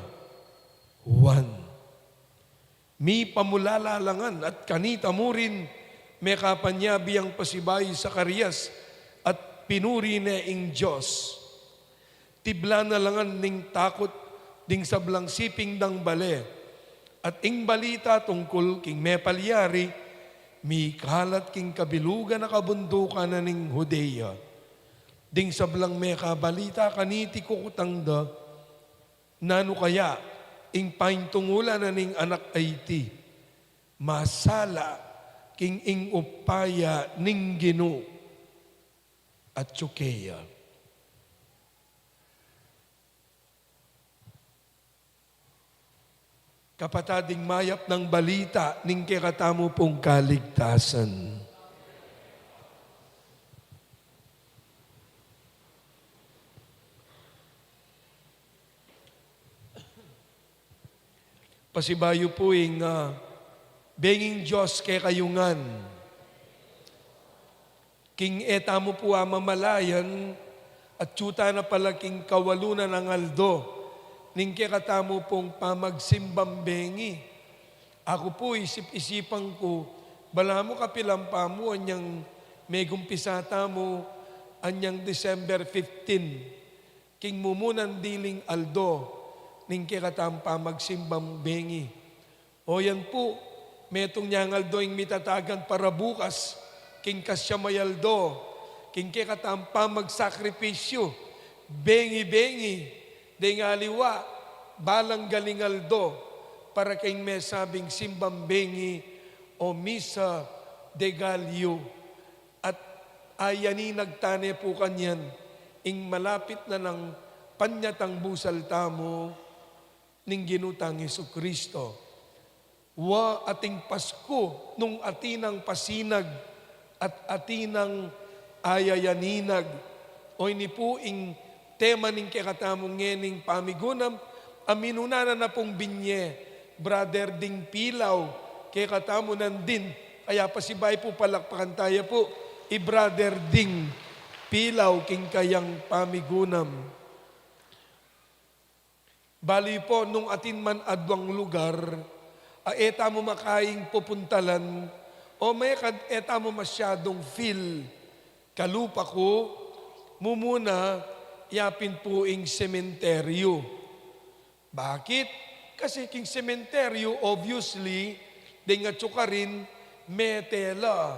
Juan. Mipamulala la ngan at kanita mu rin mekapanyabi yang pasibayu i Zacarias at pinuri ne ing Dios. Tibla na la ngan ning takut ding sablang siping dang bale, at ing balita tungkul king mepalyari mikalat king kabilugan a kabundukan na ning Judea. Ding sablang mekabalita kaniti kukutang da, nanu kaya ing paintungulan na ning anak a iti? Masala king ing upaya ning Ginu. Atyu keya. Kapatad, ing mayap nang balita ning kekatamu pung kaligtasan. Pasibayu pu ing, ah, benging Dios kekayu ngan. King e tamu pu amamalayan, atyu tana pala king kawalunan a aldo ning kekatamu pung pamagsimbang bengi. Aku pu, isip-isipan ku, balamu kapilan pa mu anyang megumpisa tamu anyang December fifteen. King mumunan diling aldo ning kekatamung pamagsimbang bengi. O yan pu, metung nyang aldo ing mitatagan para bukas, king kasyam a aldo king kekatamung pamagsakripisyu, bengi-bengi, deng aliwa, balang galing aldo, para king mesabing simbang bengi o misa de Gallo. At ayaninag tane pu kanyan ing malapit na nang panyatang busal tamu ning Ginu tang Jesucristo. Wa ating Pasku nung atin nang pasinag at atin nang ayayaninag. O ini pu ing tema ning kekatamung ngening pamigunam, a minuna na pung binye, Brother Ding Pilaw, kekatamu nandin. Kaya pasibayu pu, palakpakan taya pu i Brother Ding Pilaw king kayang pamigunam. Bali pu, nung atin man aduang lugar a e tamu makaing pupuntalan, o mekad e tamu masyadung feel, kalupa ku, mumuna ya pin pu ing sementeryu. Bakit? Kasi king sementeryu, obviously, deng atyu karin, mete la.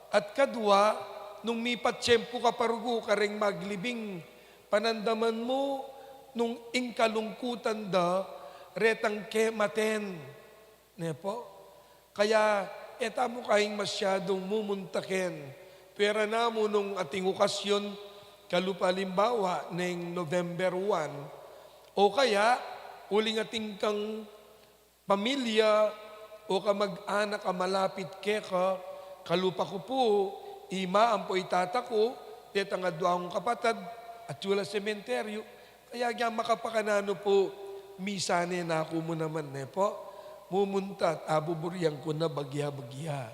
At kadua, nung mipatyempu ka pa rugu kareng maglibing, panandaman mu nung ing kalungkutan da retang kematen. Ne pu? Kaya e tamu kaing masyadung mumunta ken. Pwera namu nung ating okasyon, kalupa alimbawa neng November one, o kaya uling atin kang pamilya o kamag-anak a malapit keka, kalupa ku pu, ima ampo i tata ku, detang adua kung kapatad, atyu la sementeryu. Kaya agyang makapakananu pu, misa ne, naku mu naman, ne pu? Mumunta at abuburian ku na bagya-bagya.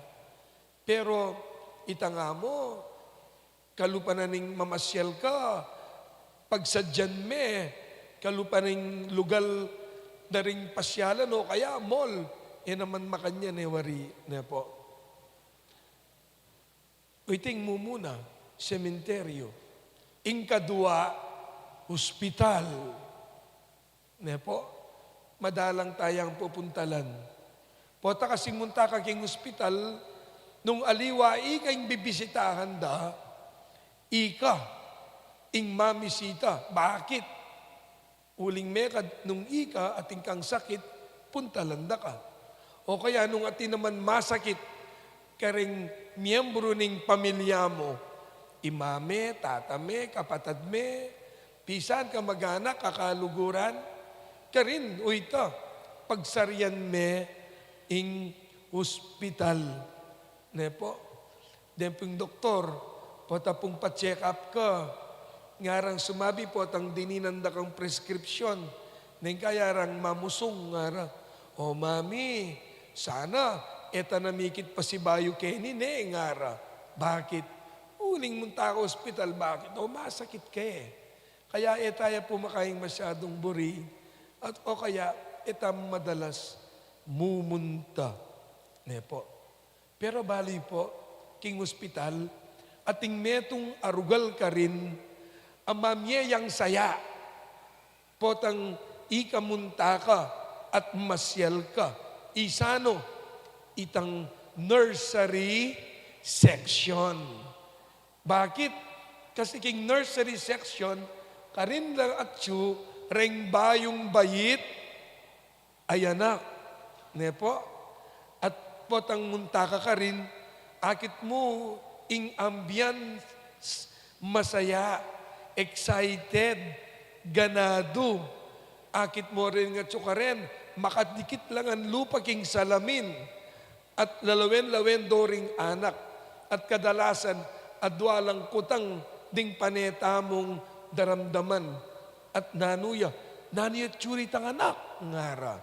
Pero ita nga mu, kalupa na ning mamasyal ka, pagsadyan me, kalupa ning lugal da ring pasyalan o kaya mall, e naman makanyan e wari, ne pu? O iting mumuna, sementeryu. Ing kadua, ospital. Ne pu? Madalang tayang pupuntalan. Pota kasi munta ka king ospital, nung aliwa ika ing bibisitahan da, ika ing mamisita. Bakit? Uling mekad nung ika atin kang sakit, puntalan da ka. O kaya nung atin naman masakit kareng miyembru ning pamilya mu, ima me, tata me, kapatad me, pisan kamag-anak, kakaluguran, karin, o ita, pagsarian me ing ospital. Ne pu? Deng pung doktor, pota pung pa-check up ka, ngarang sumabi potang dininan da kang prescription, Neng kaya rang mamusung ngara, "O mami, sana e ta na mikit pasibayu keni ne," ngara. Bakit? Uling munta ka ospital, bakit? O masakit ka e. Kaya e taya pu makaing masyadung buri, at o kaya e ta madalas mumunta. Ne pu. Pero bale pu, king ospital, atin metung a rugal karin a mamie yang saya. Potang ika munta ka at masyal ka. Isanu? Itang nursery section. Bakit? Kasi king nursery section, karin lang atyu reng bayung bait a anak, ne pu? At potang munta ka karin, akit mu ing ambience, masaya, excited, ganadu. Akit mu rin nga atyu karin, makadikit lang ang lupa king salamin. At lalawen-lawen do ring anak, at kadalasan adwa lang kutang ding pane tamung daramdaman. At nanu ya, nanu ya itsura itang anak? Ngara.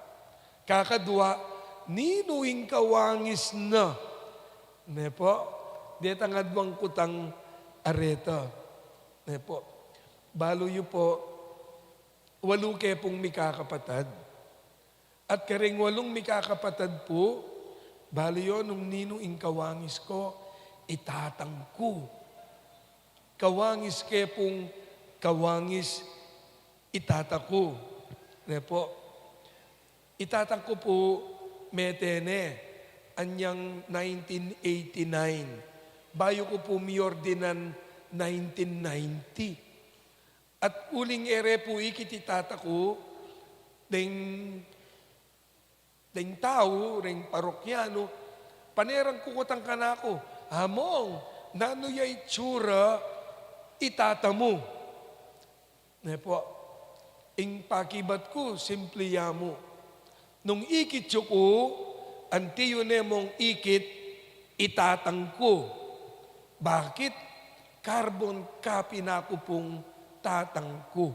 Kakadwa, ninu ing kawangis na? Ne pu, detang adwang kutang areta. Ne pu, balu yu pu, walu ke pung mikakapatad. At kareng walung mikakapatad pu, balu yu nung ninu ing kawangis ku? I tatang ku. Kawangis ke pung kawangis i tata ku. Ne pu, i tatang ku pu mete ne anyang nineteen eighty-nine. Bayu ku pu miordinan nineteen ninety. At uling e re pu ikit i tata ku, deng, deng tau, deng parokyanu, pane rang kukutang kanaku, "Among, nanu ya itsura i tata mu?" Ne pu, ing pakibat ku, simple ya mu. Nung ikit yu ku, anti yu ne mung ikit i tatang ku. Bakit? Carbon copy na ku pung tatang ku.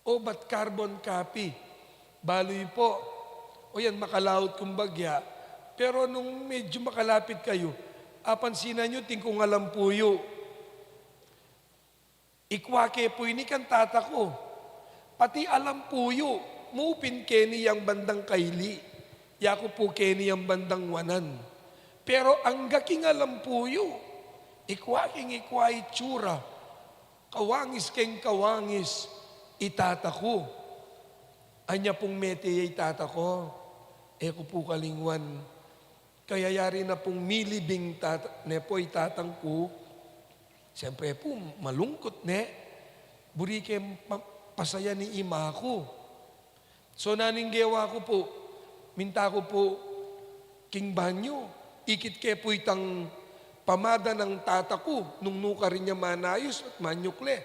O ba't carbon copy? Balu yu pu, o yan, makalaut kung bagya. Pero nung medyu makalapit kayu, apansinan yu, atin kung alampu yu. Ikwa ke pu ini kang tata ku. Pati alampu yu, mupin keni yang bandang kaili, yaku pu keni yang bandang wanan. Pero angga king alampu yu, ikwa king ikwa itsura, kawangis keng kawangis i tata ku. Anya pung mete ya i tata ku, e ku pu kalingwan. Kaya yari na pung milibing tata, ne pu, i tatang ku. Siyempre pu, malungkut, ne? Buri ke ma-, pasayan i ima ku. So, nanu ing gewa ku pu? Minta ku pu king banyu. Ikit ke pu itang pamada nang tata ku, nung nukarin ya manayus at manyukle.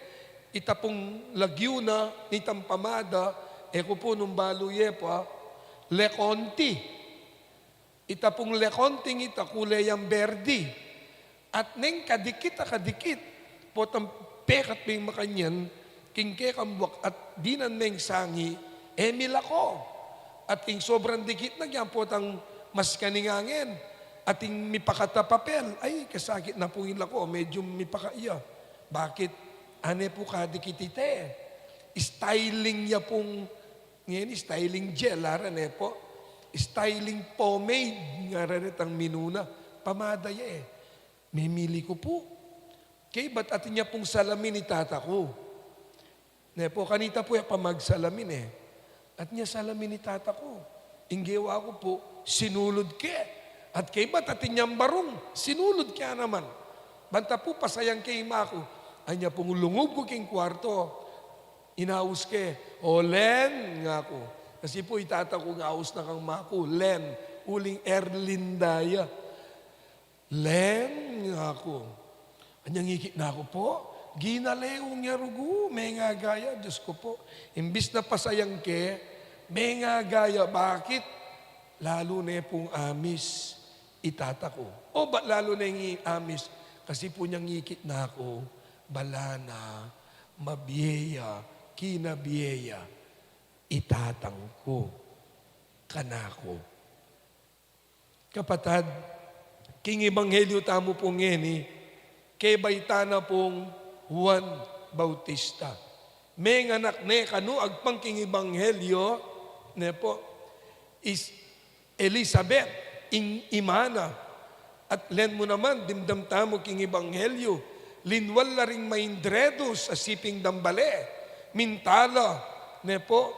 Ita pung lagyu na nitang pamada, e ku pu nung balu ye pu, a, Leconte. Ita pung Leconting ita, kule yang berdi. At neng kadikit a kadikit, potang pekat meng makanyan king kekambuak at dinan meng sangi, e milako. At king sobrang dikit na, kaya potang mas kaningangin. At ing mipakat a papel, ay, kasakit na pung ilako, medyu mipakat ya. Bakit? Ane pu kadikit ita e. Styling ya pung Ngeni, styling gel, ara ne pu. Styling pomade, ngara retang minuna. Pamada ya e. Memili ku pu. Kaybat atin ya pung salamin i tata ku. Ne pu, kanita pu ya pamagsalamin e. Atin ya salamin i tata ku. Ing gewa ku pu, sinulud ke. At kaybat atin yang barung, sinulud ke naman. Banta pu, pasayan ke ima ku. Anya pung lungub ku king kwarto. Inaus ke, "O Len," ngaku. Kasi pu i tata ku, ngaus na kang ima ku, "Len," uling Erlinda ya. "Len," ngaku. Anyang ikit na ku pu, ginaleung ya rugu, mengagaya, Dios ku pu. Imbis na pasayan ke, mengagaya, bakit? Lalu ne pung amis i tata ku. O ba't lalu neng amis? Kasi pu anyang ikit na ku, bala na mabie ya, kinabie ya. i Tatang ku kanaku. Kapatad, king ebanghelyu tamu pung ngeni, kebaitan na pung Juan Bautista. Menganak ne kanu agpang king ebanghelyu, ne pu, i Elisabet, ing ima na. At len mu naman, dimdam tamu king ebanghelyu, linwal la ring maindredus a siping dang bale, minta la, ne pu,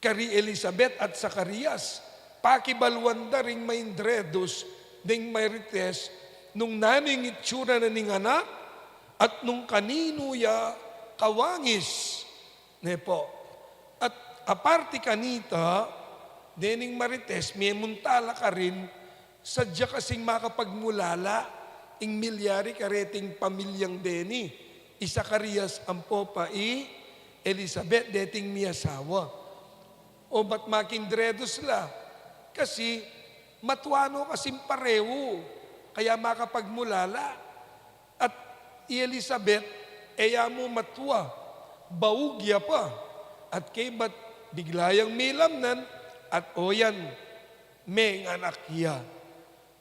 kari Elisabet at Zacarias, pakibaluan da ring maindredus deng marites nung nanu ing itsura na ning anak at nung kaninu ya kawangis, ne pu. At aparte kanita, dening marites, memunta la karin, sadya kasing makapagmulala ing milyari kareting pamilyang deni, i Zacarias ampo pa i Elisabet, deting miyasawa. O bat makindredus la? Kasi matua no kasing parehu, kaya makapagmulala. At i Elisabet, e ya mu matua, baug ya pa. At kaybat bigla yang milamnan, at o yan, menganak ya.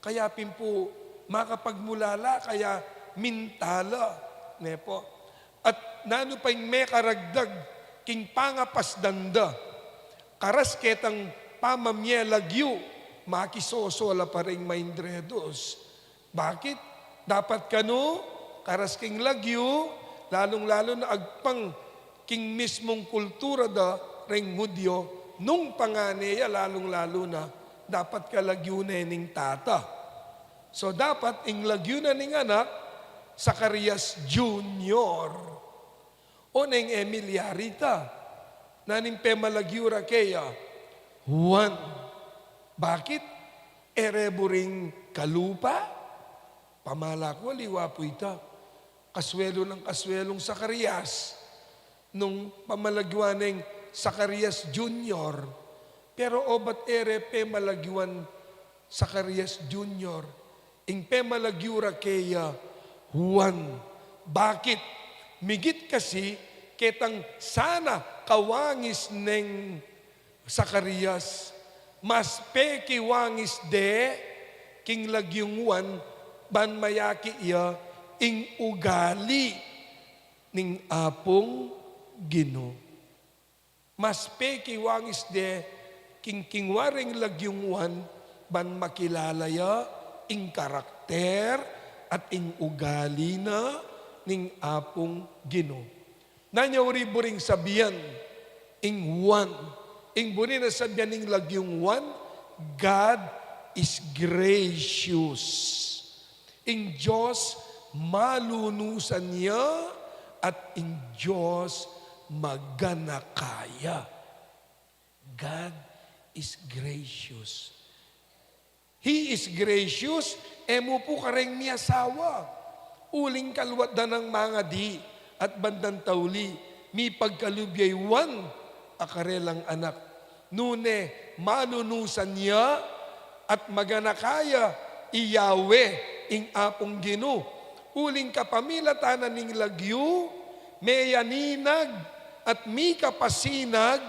Kaya pin pu makapagmulala, kaya minta la, ne pu. At nanu pa ing mekaragdag king pangapasdan da? Karas ketang pamamie lagyu, makisoso la pa ring maindredus. Bakit? Dapat kanu, karas king lagyu, lalung-lalu na agpang king mismung kultura da ring Hudyo, nung pangane ya, lalung-lalu na, dapat kalagyu ne ning tata. So, dapat ing lagyu na ning anak, Zacarias Junior. O neng Emil, yari ta. Nanu ing pemalagyu ra keya? Juan. Bakit? E re buring kalupa? Pamala ku aliwa pu ita. Kasuelu nang kasuelung Zacarias nung pamalagyuan neng Zacarias Junior. Pero obat e re pemalagyuan Zacarias Junior, ing pemalagyu ra keya Juan. Bakit? Migit kasi ketang sana kawangis neng Zacarias, mas pekiwangis de king lagyung Juan ban mayakit ya ing ugali ning Apung Ginu. Mas pekiwangis de king kingwa ring lagyung Juan ban makilala ya ing karakter at ing ugali na ning Apung Ginu. Nanu ya uri buring sabian ing Juan? Ing buri nang sabian ning lagyung Juan, God is gracious. Ing Dios malunusan ya at ing Dios maganaka ya. God is gracious. He is gracious, e mu pu kareng miyasawa. Uling kaluat da nang mangadi at bandang tauli, mipagkalub ya i Juan a karelang anak. Nune malunusan ya at maganaka ya i Yahweh, ing Apung Ginu. Uling kapamilatan na ning lagyu, meyaninag at mikapasinag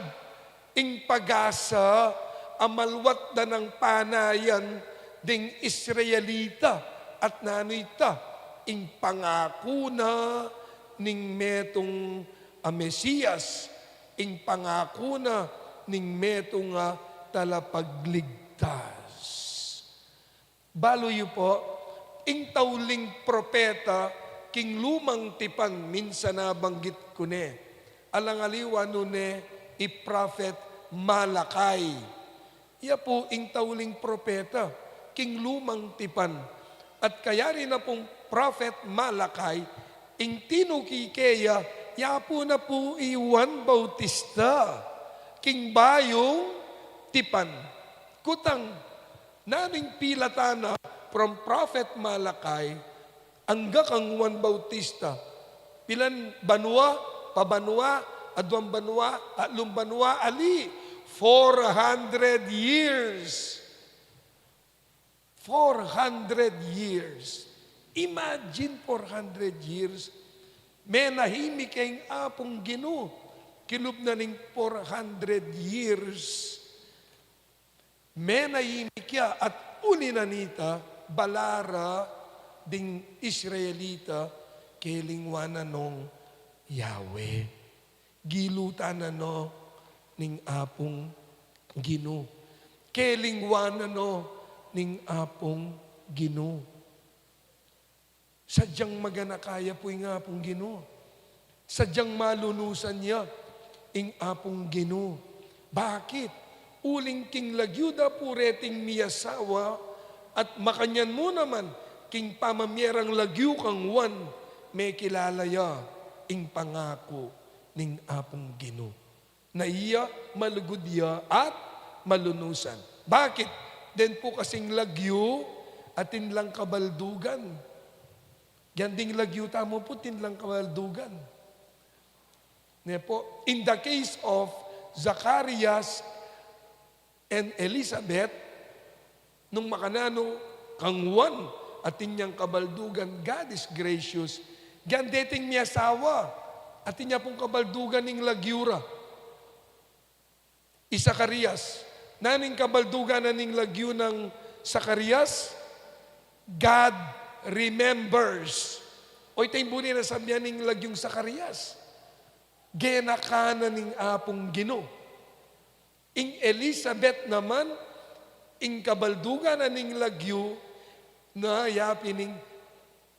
ing pag-asa a maluat da nang panayan ding Israelita. At nanu ita? Ing pangaku na ning metung a Mesias, ing pangaku na ning metung a talapagligtas. Balu yu pu, ing tauling propeta king Lumang Tipan, minsan nabanggit ku ne. Alang aliwa nune i Prophet Malachi. Iya pu ing tauling propeta king Lumang Tipan. At kayari na pung Prophet Malachi, ing tinuki keya, ya pu na pu i Juan Bautista king Bayung Tipan. Kutang, nanu ing pilatan na from Prophet Malachi angga kang Juan Bautista? Pilan banua, pabanua, aduang banua, atlung banua, ali? Four hundred years. Four hundred years. Imagine, four hundred years. Menahimik ya ing Apung Ginu. Kilub na ning four hundred years, menahimik ya at uli na nita, balaran ding Israelita, kelingwan na nong Yahweh. Gilutan na no ning Apung Ginu. Kelingwan na no ning Apung Ginu. Sadyang maganaka ya pu ing Apung Ginu. Sadyang malunusan ya ing Apung Ginu. Bakit? Uling king lagyu da pu reting miyasawa at makanyan mu naman king pamamie rang lagyu kang Juan, mekilala ya ing pangaku ning Apung Ginu. Na iya, malugud ya at malunusan. Bakit? Deng pu kasing lagyu, atin lang kabaldugan. Yan ding lagyu tamu pu, atin lang kabaldugan. Ne pu, in the case of Zacarias and Elizabeth, nung makananu kang Juan, atin yang kabaldugan, God is gracious. Yan deting miyasawa, atin ya pung kabaldugan ing lagyu ra. I Zacarias, nanu ing kabaldugan na ning lagyu nang Zacarias? God remembers. O, ita ing buri na sabyan ning lagyung Zacarias. Genaka na ning Apung Ginu. Ing Elizabeth naman, ing kabaldugan na ning lagyu na ya pin ing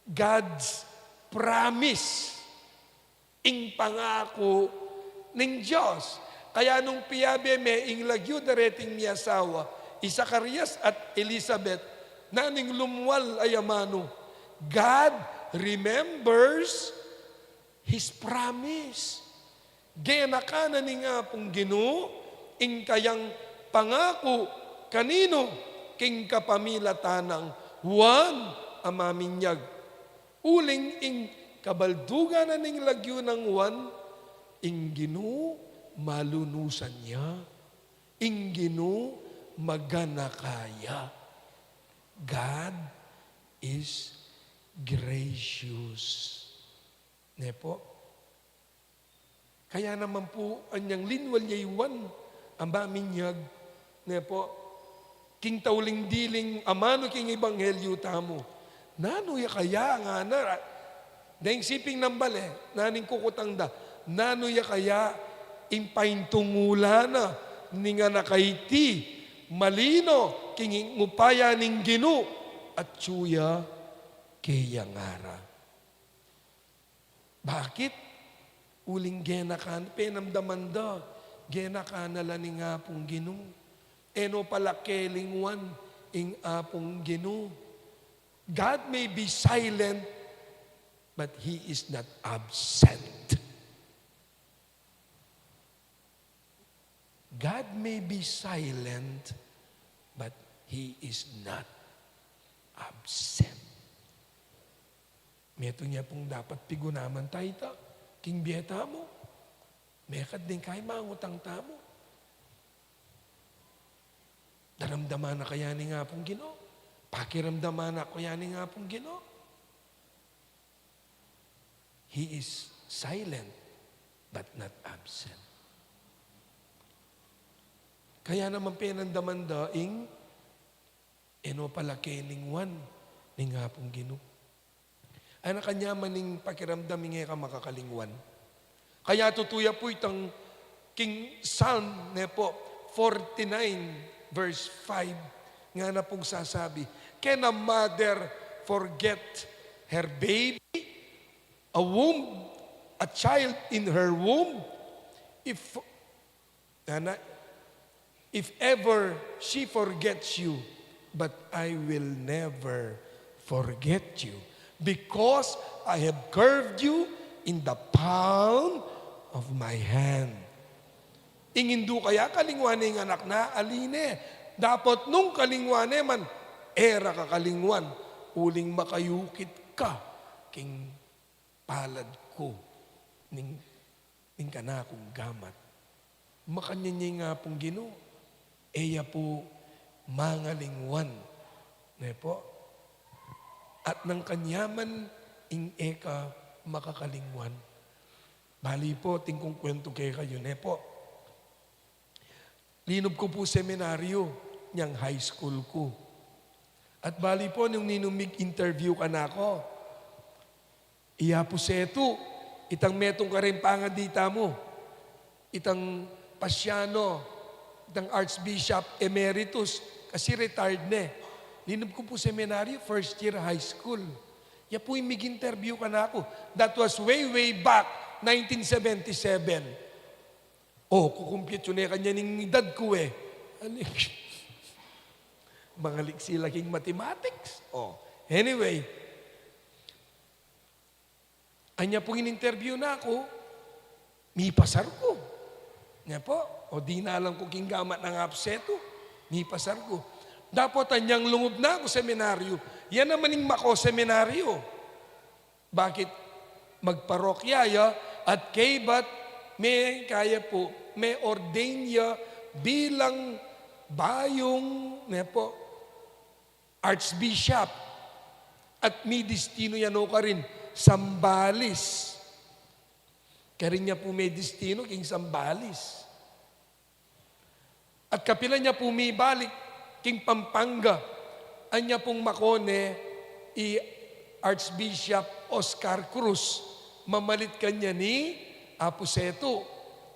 God's promise, ing pangaku ning Dios. Kaya nung piyabe me ing lagyu da reting miyasawa, i Zacarias at Elizabeth, nanu ing lumwal a amanu? God remembers His promise. Genaka na ning Apung Ginu ing kayang pangaku kaninu? King kapamilatan nang Juan a Maminyag. Uling ing kabaldugan na ning lagyu nang Juan, ing Ginu malunusan ya, ing Ginu maganaka ya. God is gracious. Ne pu? Kaya naman pu, anyang linwal ya i Juan a Maminyag, ne pu, king tauling diling amanu king ebanghelyu tamu. Nanu ya kaya ngana, deng siping nang bale, nanu ing kukutang da, nanu ya kaya ing paintungulan na ning anak a iti, malino king upaya ning Ginu, atyu ya keya ngara. Bakit? Uling genaka, penamdaman da, genaka na la ning Apung Ginu. E no pala kelingwan ing Apung Ginu. God may be silent, but He is not absent. God may be silent, but He is not absent. Metung ya pung dapat pigunaman taya king bie tamu. Mekad deng kaybat mangutang tamu. Daramdaman na kaya ning Apung Ginu? Pakiramdaman na kaya ning Apung Ginu? He is silent but not absent. Kaya naman penamdaman da ing e no pala kelingwan ning Apung Ginu. Ay, nakanyaman ning pakiramdam ing e ka makakalingwan. Kaya tutu ya pu itang king Psalm, ne pu, forty-nine, verse five, ngana pung sasabi, "Can a mother forget her baby? A womb, a child in her womb? If," ngana, "if ever she forgets you, but I will never forget you, because I have carved you in the palm of my hand." Ing indu kaya kalingwan ne ing anak na? Ali ne. Dapot nung kalingwan ne man, e ra kakalingwan, uling makayukit ka king palad ku ning, ning kanakung gamat. Makanyan ya ing Apung Ginu, e ya pu mangalingwan, ne pu? At nung kanyaman ing e ka makakalingwan, Bali po, atin kung kwentu kekayu, ne po. Linub ku pu seminaryu, inyang high school ku. At bali po, nung ninumig interview kanaku, iya pu setu, itang metung karin pangadita mu, itang Paciano, itang Archbishop Emeritus, kasi retired ne. Linub ku pu seminaryu, first year high school. Ya pu ing mig-interview kanaku. That was way, way back, nineteen seventy-seven. O, kukumpyut yu ne kanyan ing edad ku e. Ani, mangaliksi la king mathematics. O, anyway. Anya pung in-interview na ku, mipasar ku. Ne po, o dinalan ku king gamat nang apsetu, mipasar ku. Dapot anyang lungub na ku seminaryu, ya naman ing mako seminaryu. Bakit? Magparokya ya, at kaybat me-, kaya pu, me-ordain ya bilang bayung, ne po, Archbishop, at midistinu ya no karin Zambales. Karin ya pu midistinu king Zambales. At kapilan ya pu mibalik king Pampanga, anya pung mako ne i Archbishop Oscar Cruz, mamalit kanyan i Apu Setu.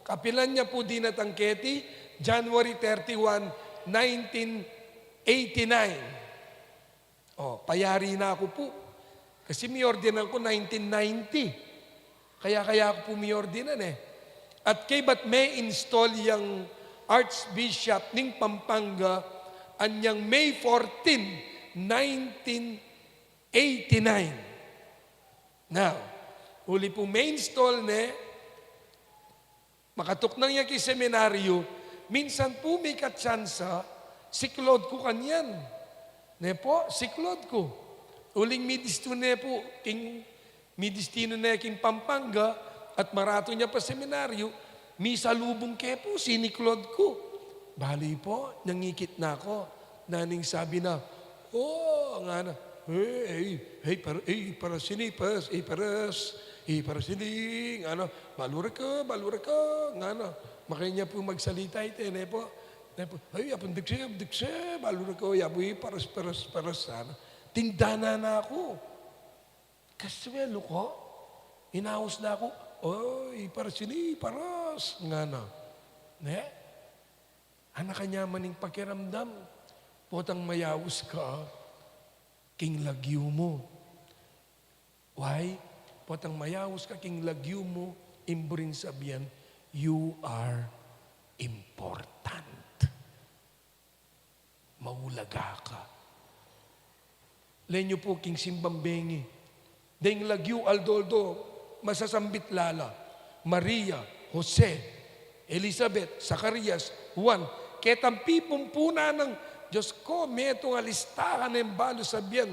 Kapilan ya pu dinatang keti, January thirty-one, nineteen eighty-nine. O, payari na ku pu. Kasi miordinan ku nineteen ninety. Kaya, kaya ku pu miordinan e. At kaybat me-install yang Archbishop ning Pampanga, anyang May fourteen, nineteen eighty-nine. Now, uli pu me-install ne, makatuknang ya king seminaryu, minsan pu mikatsansa, siklaud ku kanyan. Ne po, siklaud ku. Uling midistinu ne pu, king, midistinu ne king Pampanga, at maratun ya pa seminaryu, misalubung ke pu, siniklaud ku. Bali po, nangikit na ku. Nanu ing sabi na, "O," ngana, "Hey, hey, hey, par-, hey, paras ini, paras, hey, paras, hey, paras ini," ngana, "Balu ra ka, balu ra ka," ngana. Makanyan pu magsalita ite, ne po. Ne po, "Ay, apung dikse, apung dikse, balu ra ka, ya pu, hey, paras, paras, paras," ngana. Tindanan na ku. Kasuelu ku, inaus na ku, "Oy, paras ini, paras," ngana. Ne? Anak, kanyaman ing pakiramdam, potang mayaus ka king lagyu mu. Why? Potang mayaus ka king lagyu mu, ing buring sabian, you are important. Maulaga ka. Lenu pu king simbang bengi. Deng lagyu aldo-aldo, masasambit la la. Maria, Jose, Elizabeth, Zacarias, Juan. Ketang pipumpunan nang, Dios ku, metung a listahan ing balu sabian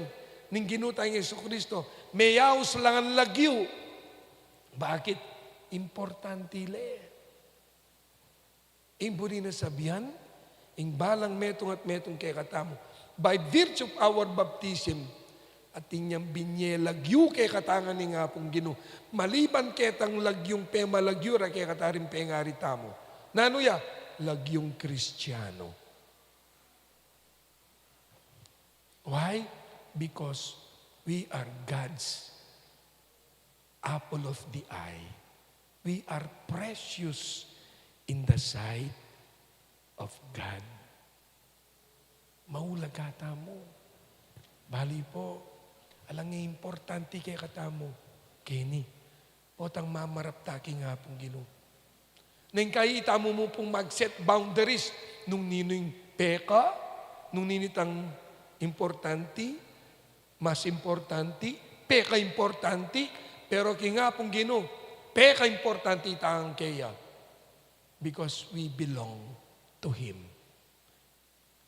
ning Ginu tang Jesucristo. Meyaus la ngan lagyu. Bakit? Importante le. Ing buri na sabian, ing balang metung at metung kekatamu, by virtue of our baptism, atin yang binye lagyu kekatamu ning Apung Ginu. Maliban ketang lagyung pemalagyu ra kekataring pengari tamu. Nanu ya? Lagyung Kristiano. Why? Because we are God's apple of the eye. We are precious in the sight of God. Maulaga tamu. Bali pu, alang e importante kekatamu keni. Potang mamarap ta king Apung Ginu. Neng kayi tamu mu pung mag-set boundaries nung ninu ing peka, nung ninu itang importante, mas importante, pekaimportante, pero king Apung Ginu, pekaimportante itang keya. Because we belong to Him.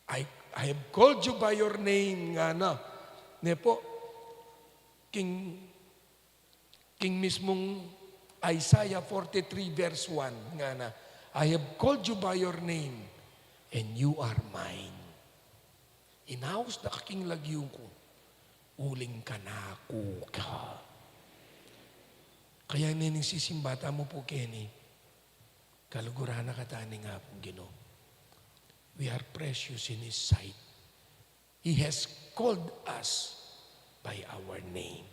I, I have called you by your name, ngana. Ne pu, king, king mismung Isaiah forty-three verse one, ngana, "I have called you by your name, and you are mine." Inaus da ka king lagyu ku, uling kanaku ka. Kaya nening sisimba tamu pu keni, kaluguran na katamu ning Apung Ginu. We are precious in His sight. He has called us by our name.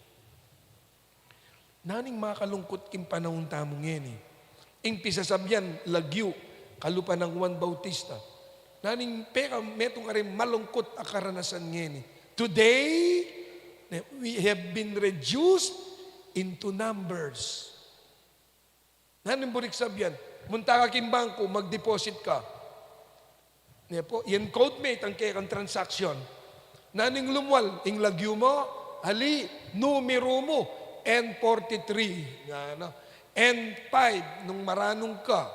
Nanu ing makalungkut king panaun tamu ngeni? Ing pisasabian, lagyu, kalupa nang Juan Bautista. Nanu ing peka metung karing malungkut a karanasan ngeni? Today, we have been reduced into numbers. Nanu ing buri king sabian? Munta ka king bangku, mag-deposit ka. Ne pu, i-encode me itang kekang transaction. Nanu ing lumwal? Ing lagyu mu, ali, numeru mu, N forty-three, ngana. N five, nung maranung ka.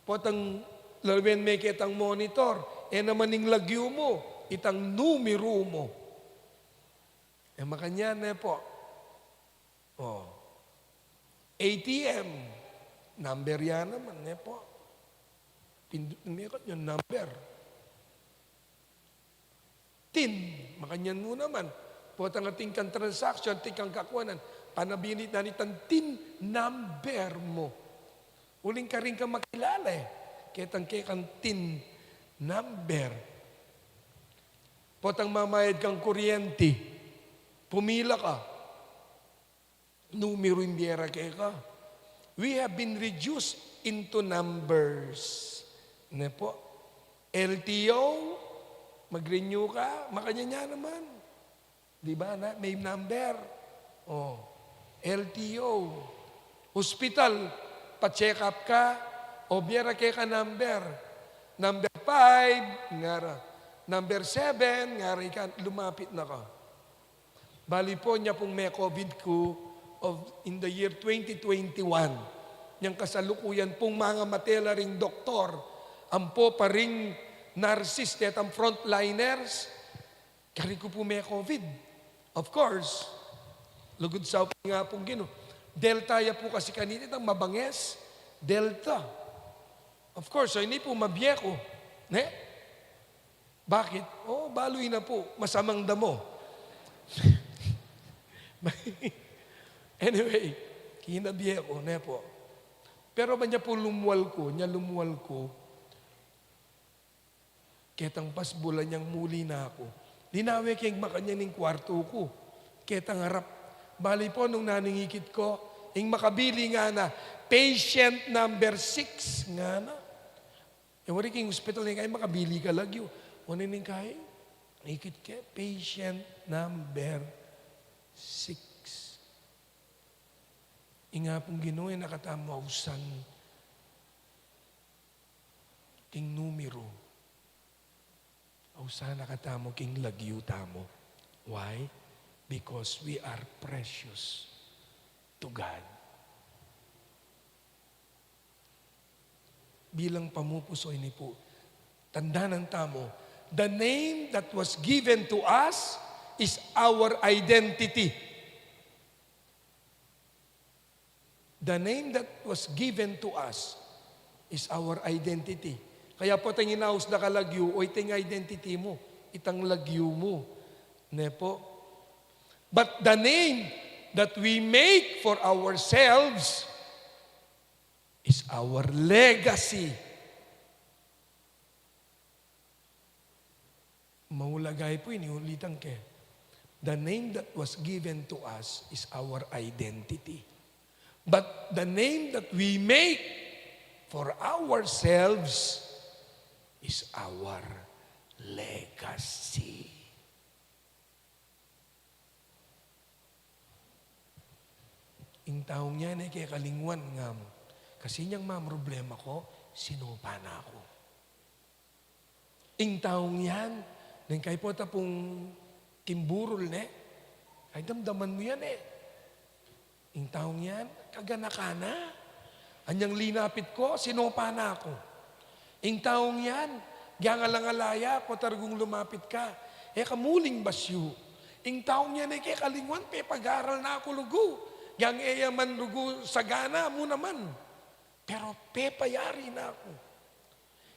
Potang lawen me ketang monitor, e naman ing lagyu mu, itang numeru mu. E makanyan, ne pu. O. A T M, number ya naman, ne pu. Pindut me kanyan number. TIN, makanyan mu naman. Potang atin kang transaction, atin kang kakuanan, panabinit na nitang TIN number mu. Uling karin ka makilala e, ketang kekang TIN number. Potang mamayad kang kuryente, pumila ka. Numeru ing bie ra keka. We have been reduced into numbers. Ne pu? L T O, mag-renew ka, makanyan ya naman. Di ba na, may number? O, L T O. Hospital, pa-check up ka, o, bie ra keka number. Number five, ngara. Number seven, ngara, ika, lumapit na ka. Bali pu, inya pung me-COVID ku of, in the year twenty twenty-one, inyang kasalukuyan pung mangamate la ring doktor, ampo pa ring nurses, detang frontliners, kari ku pu me-COVID. Of course, lugud sa pu ning Apung Ginu. Delta ya pu kasi kanita, itang mabanges, Delta. Of course, so ini pu mabie ku, ne? Bakit? O, balu ina pu, masamang damo. Anyway, kinabie ku, ne pu. Pero ba inya pu lumwal ku, inya lumwal ku, ketang pasbulan inyang muli na ku, linawe ke ing makanyan ing kwartu ku, ketang arap. Bali pu, nung nanu ing ikit ku, ing makabili ngana, patient number six, ngana. E wari king hospital, ing kai makabili ka lagyu. Wani ning kai, ikit ke, patient number six. Ing Apung Ginu, e na katamu ausan king numeru. Ausan na katamu king lagyu tamu. Why? Because we are precious to God. Bilang pamupuso ini pu, tandanan tamu, the name that was given to us is our identity. The name that was given to us is our identity. Kaya pu, tang inaus da ka lagyu, o, ita ing identity mu, itang lagyu mu. Ne pu? But the name that we make for ourselves is our legacy. Maulaga pu ini, ulitan ke. The name that was given to us is our identity. But the name that we make for ourselves is our legacy. Ing taung yan, e ke kalingwan, ngana mu. Kasi inyang mamroblema ku, sinopa na ku. Ing taung yan, neng kai pu ta pung king burol, ne? Ay, damdaman mu yan, e. Ing taung yan, kaganakan na. Anyang linapit ku, sinopa na ku. Ing taung yan, giyang alang-ala ya, pota rugung lumapit ka, e ka muling basyu. Ing taung yan, e ke kalingwan, pepag-aral na ku rugu. Giyang e ya man rugu sagana, mu naman. Pero pepayari na ku.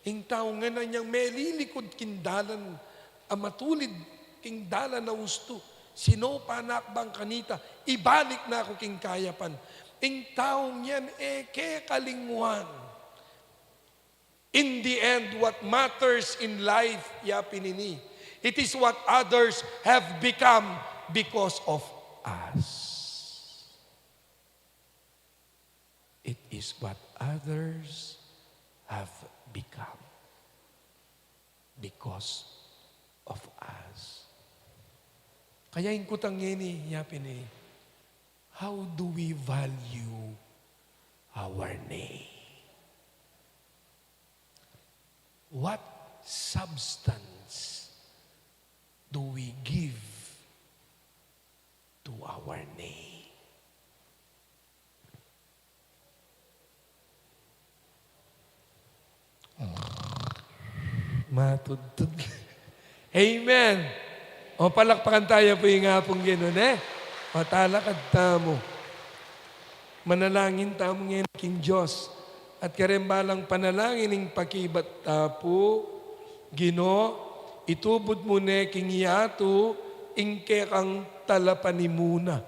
Ing taung yan, anyang melilikud king dalan a matulid, king dalan a ustu, Sino pa nakbang kanita, ibalik na ku king kayapan. Ing taung yan, e ke kalingwan. In the end, what matters in life, ya pin ini, it is what others have become because of us. It is what others have become because of us. Kaya ing kutang ngeni, ya pin ini, how do we value our name? What substance do we give to our name? Matudtud. Amen. O, palakpakan taya pu ing Apung Ginu, ne? O, talakad tamu. Manalangin tamu ngeni king Dios. At kareng balang panalangin ing pakibat ta pu, Ginu, itubud mu ne king yatu ing kekang talapanimuna.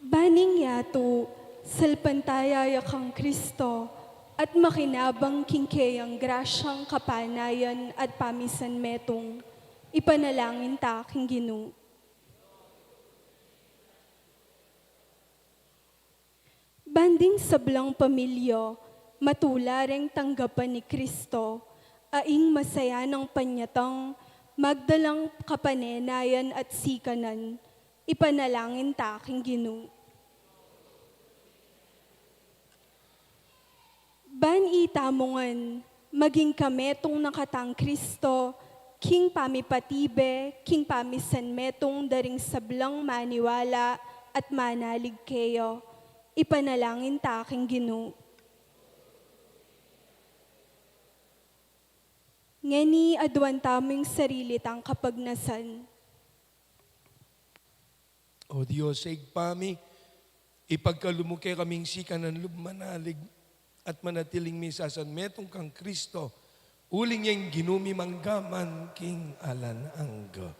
Ban ing yatu, salpantaya ya kang Kristo, at makinabang king keyang grasyang kapanayan at pamisanmetung, ipanalangin ta king Ginu. Ban ding sablang pamilya, matula reng tanggapan ni Kristo, a ing masayanang panyatang magdalang kapanenayan at sikanan, ipanalangin ta king Ginu. Ban itamu ngan, maging kametung na katang Kristo, king pamipatibe, king pamisanmetung da ring sablang maniwala at manalig keya, ipanalangin ta king Ginu. Ngeni aduan tamu ing sarili tang kapagnasan. O Dios, Ibpa mi, ipagkalub mu kekaming sikanan lub manalig at manatiling misasanmetung kang Kristo, uling ya ing Ginu mi mangga man king alang angga.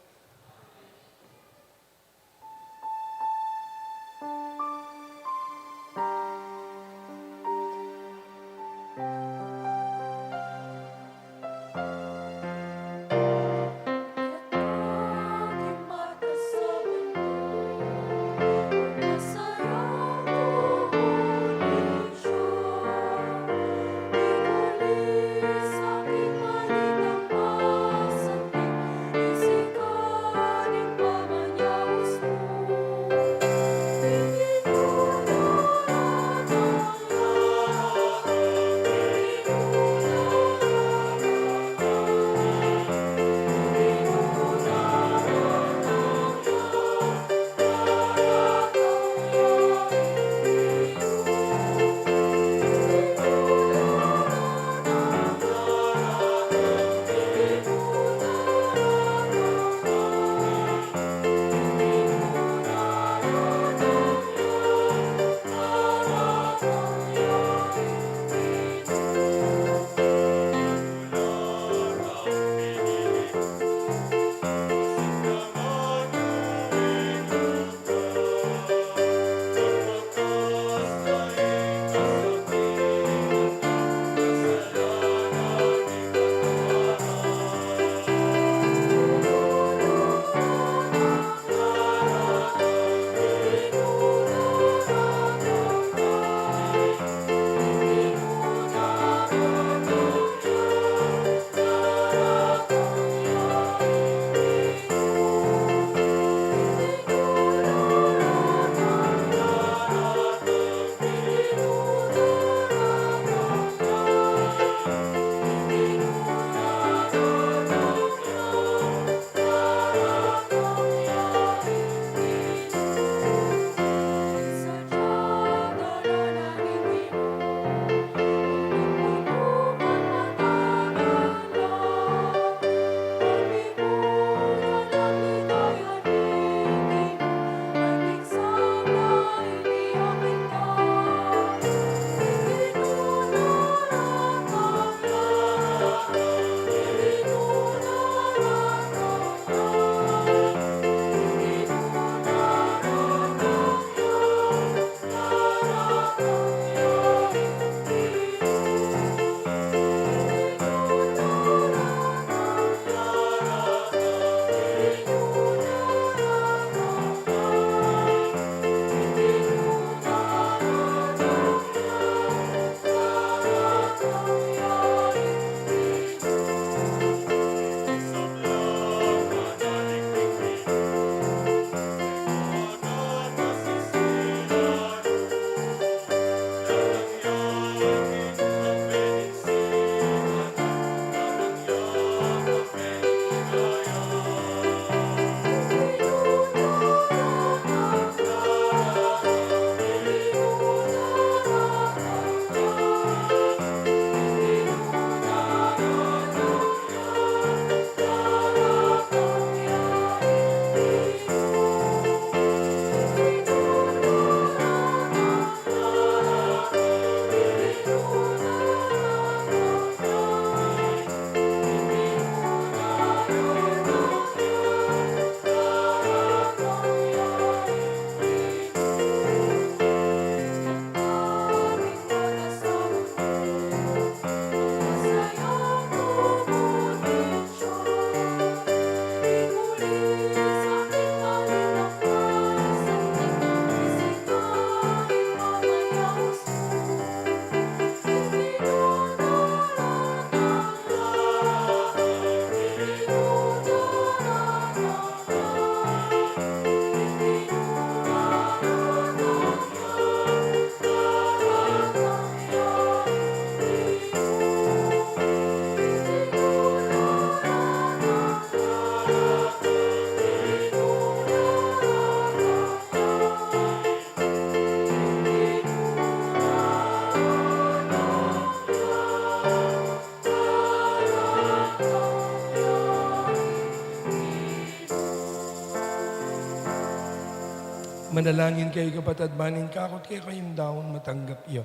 Manalangin kayu, kapatad, ban ing kakut kekayung daun matanggap ya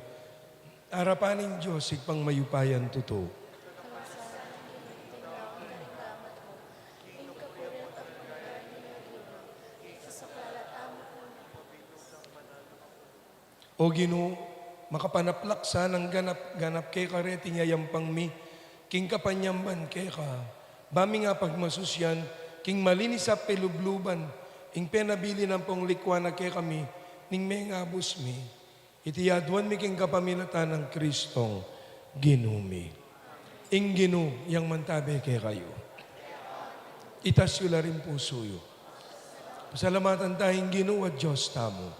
arapan ning Dios, Ibpang mayupayang tutu. O Ginu, makapanaplak sanang ganap-ganap keka reting yayampang mi king kapanyamban keka, ba mi nga pagmasusyan king malinis a pelubluban ing penabilin ampong likwan na kekami ning mengabus mi. Iti aduan mi king kapamilatan nang Kristong Ginu mi. Ing Ginu yang mantabe kekayu. Itas yu la ring pusu yu. Pasalamatan ta ing Ginu a Dios tamu.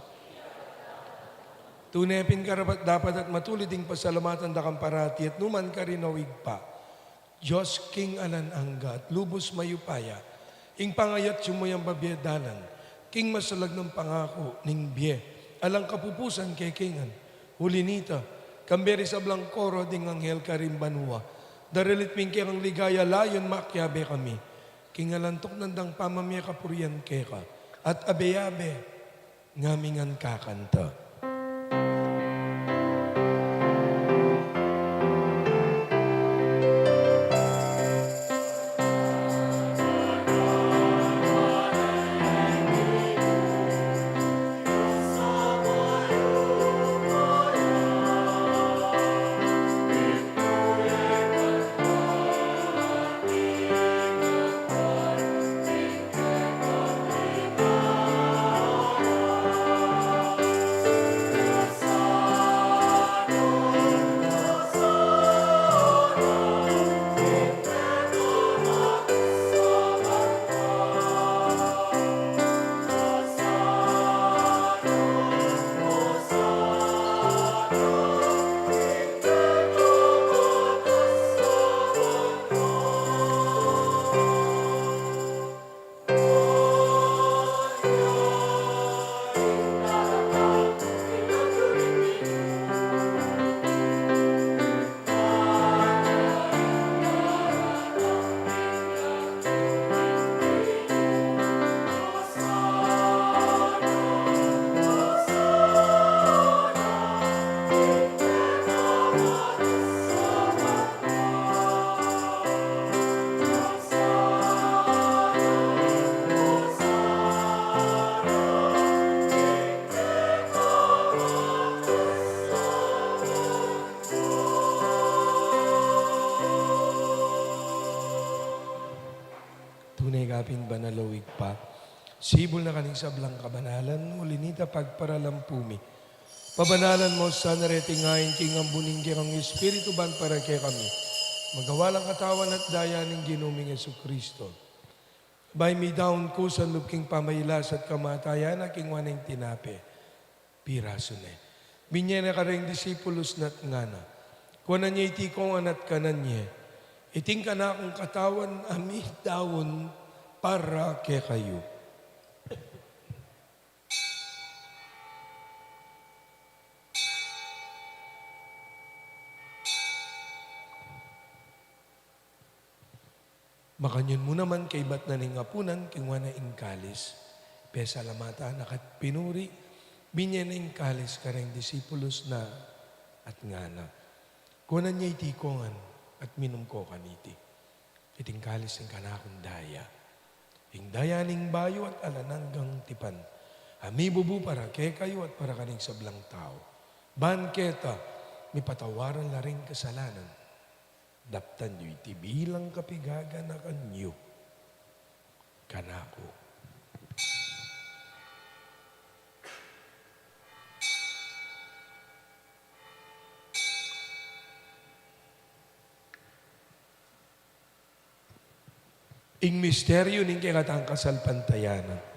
Tune pin karapat-dapat at matulid ing pasalamatan da kang parati at nukarin man, O Ibpa, Dios king alang angga at lubus mayupaya, ing pangayat yu mu yang pabie dalan king masalag nang pangaku ning bie alang kapupusan kekami ngan. Uli nita, kambe ring sablang koro ding anghel karin banua, daralit mi ing kekang ligaya layun makiabe kami king alang tuknang dang pamamie kapurian keka at abe-abe ngan mi ngan kakanta. Tune ka pin banal, O Ibpa, sibul na karing sablang kabanalan, uli nita pagparalampu mi, pabanalan mu sana reting ain king ambun ning kekang Espiritu ban para kekami magawa lang katawan at daya ning Ginu ming Jesucristo. Bayu mi daun kusan lub king pamailas at kamatayan na, kinua ne ing tinape, pirasu ne, binye ne kareng disipulus na at ngana: Kuanan ye iti kongan at kanan ye, iti ing kanakung katawan a midaun para kekayu. Makanyan mu naman kaybat na ning apunan, kinua ne ing kalis, pesalamatan na ka't pinuri, binye ne ing kalis kareng disipulus na at ngana: Kuanan ye iti kongan at minum ko kaniti. Iti ing kalis ning kanakung daya, ing daya ning bayu at alang anggang tipan, a mibubu para kekayu at para karing sablang tau. Ban keta mipatawaran la ring kasalanan. Daptan yu iti bilang kapigaganakan yu kanaku. Ing misteryu ning kekatang kasalpantayanan.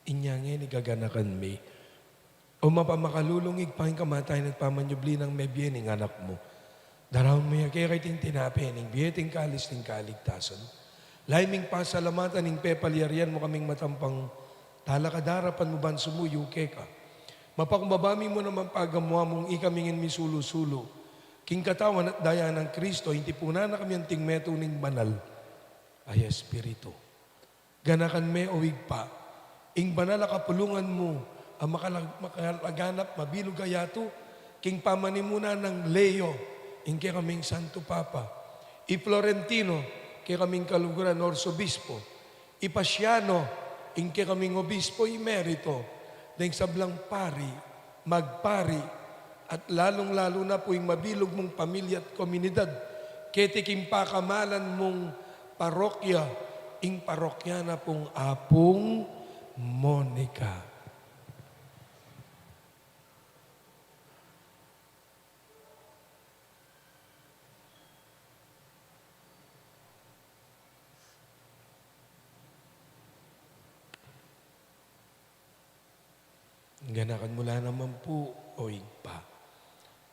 Inya ngeni gaganakan mi, o mapamakalulung Ibpa, ing kamatayan at pamanyubli nang mebie ning Anak mu. Daraun mu ya kekami iting tinape ning bie, iting kalis ning kaligtasan. Lalam ming pasalamatan ning pepalyarian mu kaming matampang talakad king arapan mu ban sumuyu keka. Mapakumbaba mi mu naman pagamuan mung ikami ngeni misulu-sulu king katawan at daya nang Kristo, ing tipunan na kami anting metung ning banal a Espiritu. Ganakan me, o Ibpa, ing banal a kapulungan mu a makalag-, makalaganap mabilug a yatu, king pamanimunan nang Leo, ing kekaming Santo Papa, i Florentino, kekaming kaluguran Arsobispo, i Pasiano, ing kekaming Obispo Emerito, deng sablang pari, magpari, at lalung-lalu na pu ing mabilug mung pamilya at komunidad, keti king pakamalan mung parokya, ing parokya na pung Apung Monica. Ganakan mu la naman pu, o Ibpa,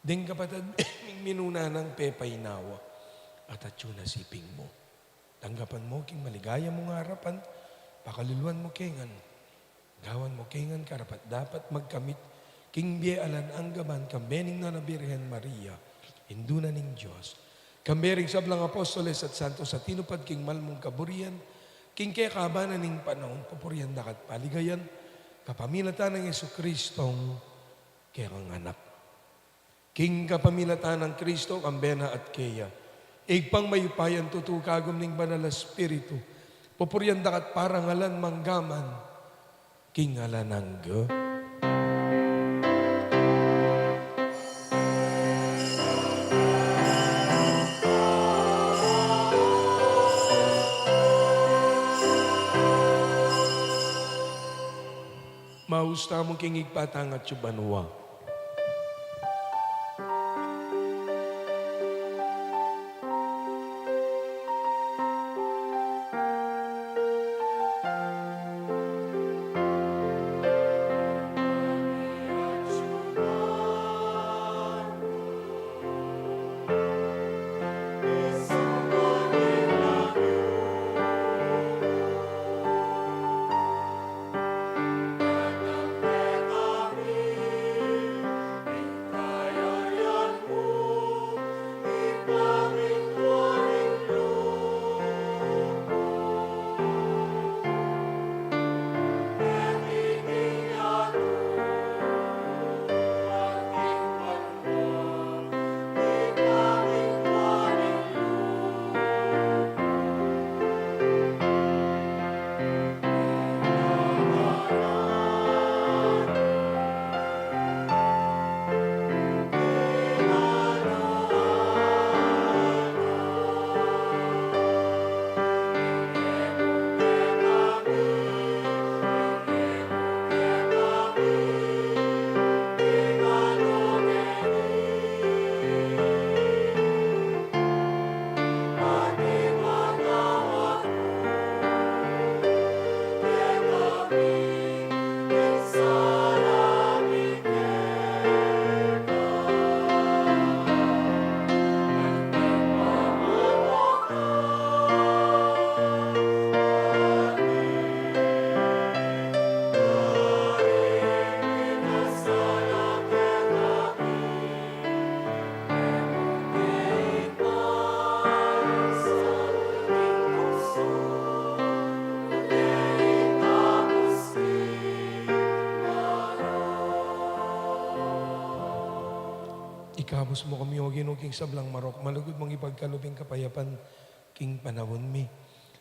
deng kapatad ming minuna nang pepainawa at atyu na siping mu. Tanggapan mu king maligaya mung arapan, pakaluluan mu ke ngan, gawan mu ke ngan karapat-dapat magkamit king bie alang angga ban kambe ning Nuan a Birhen Maria, Indu na ning Dios, kambe ring sablang apostoles at santos a tinupad king mal mung kaburian, king kekaban na ning panaun, pupurian da ka at paligayan kapamilatan nang Jesucristong kekang Anak. King kapamilatan nang Kristo, kambe na at keya, Ibpang mayupayang tutu, kagum ning Banal a Espiritu, pupurian da ka at parangalan mangga man king alang angga. Maus tamu king Ibpa tang atsu banua. Ikabus mu kami, O Ginu, king sablang marok, malugud mung ipagkalub ing kapayapan king panaun mi.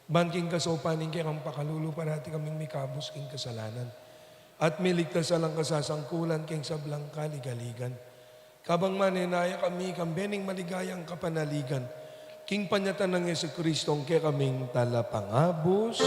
Ban king kasaupan ning kekang pakalulu, parati kaming mikabus king kasalanan at miligtas alang kasasangkulan king sablang kaligaligan. Kabang manenaya kami kambe ning maligayang kapanaligan king panyatang nang Jesucristong kekaming Talapangabus.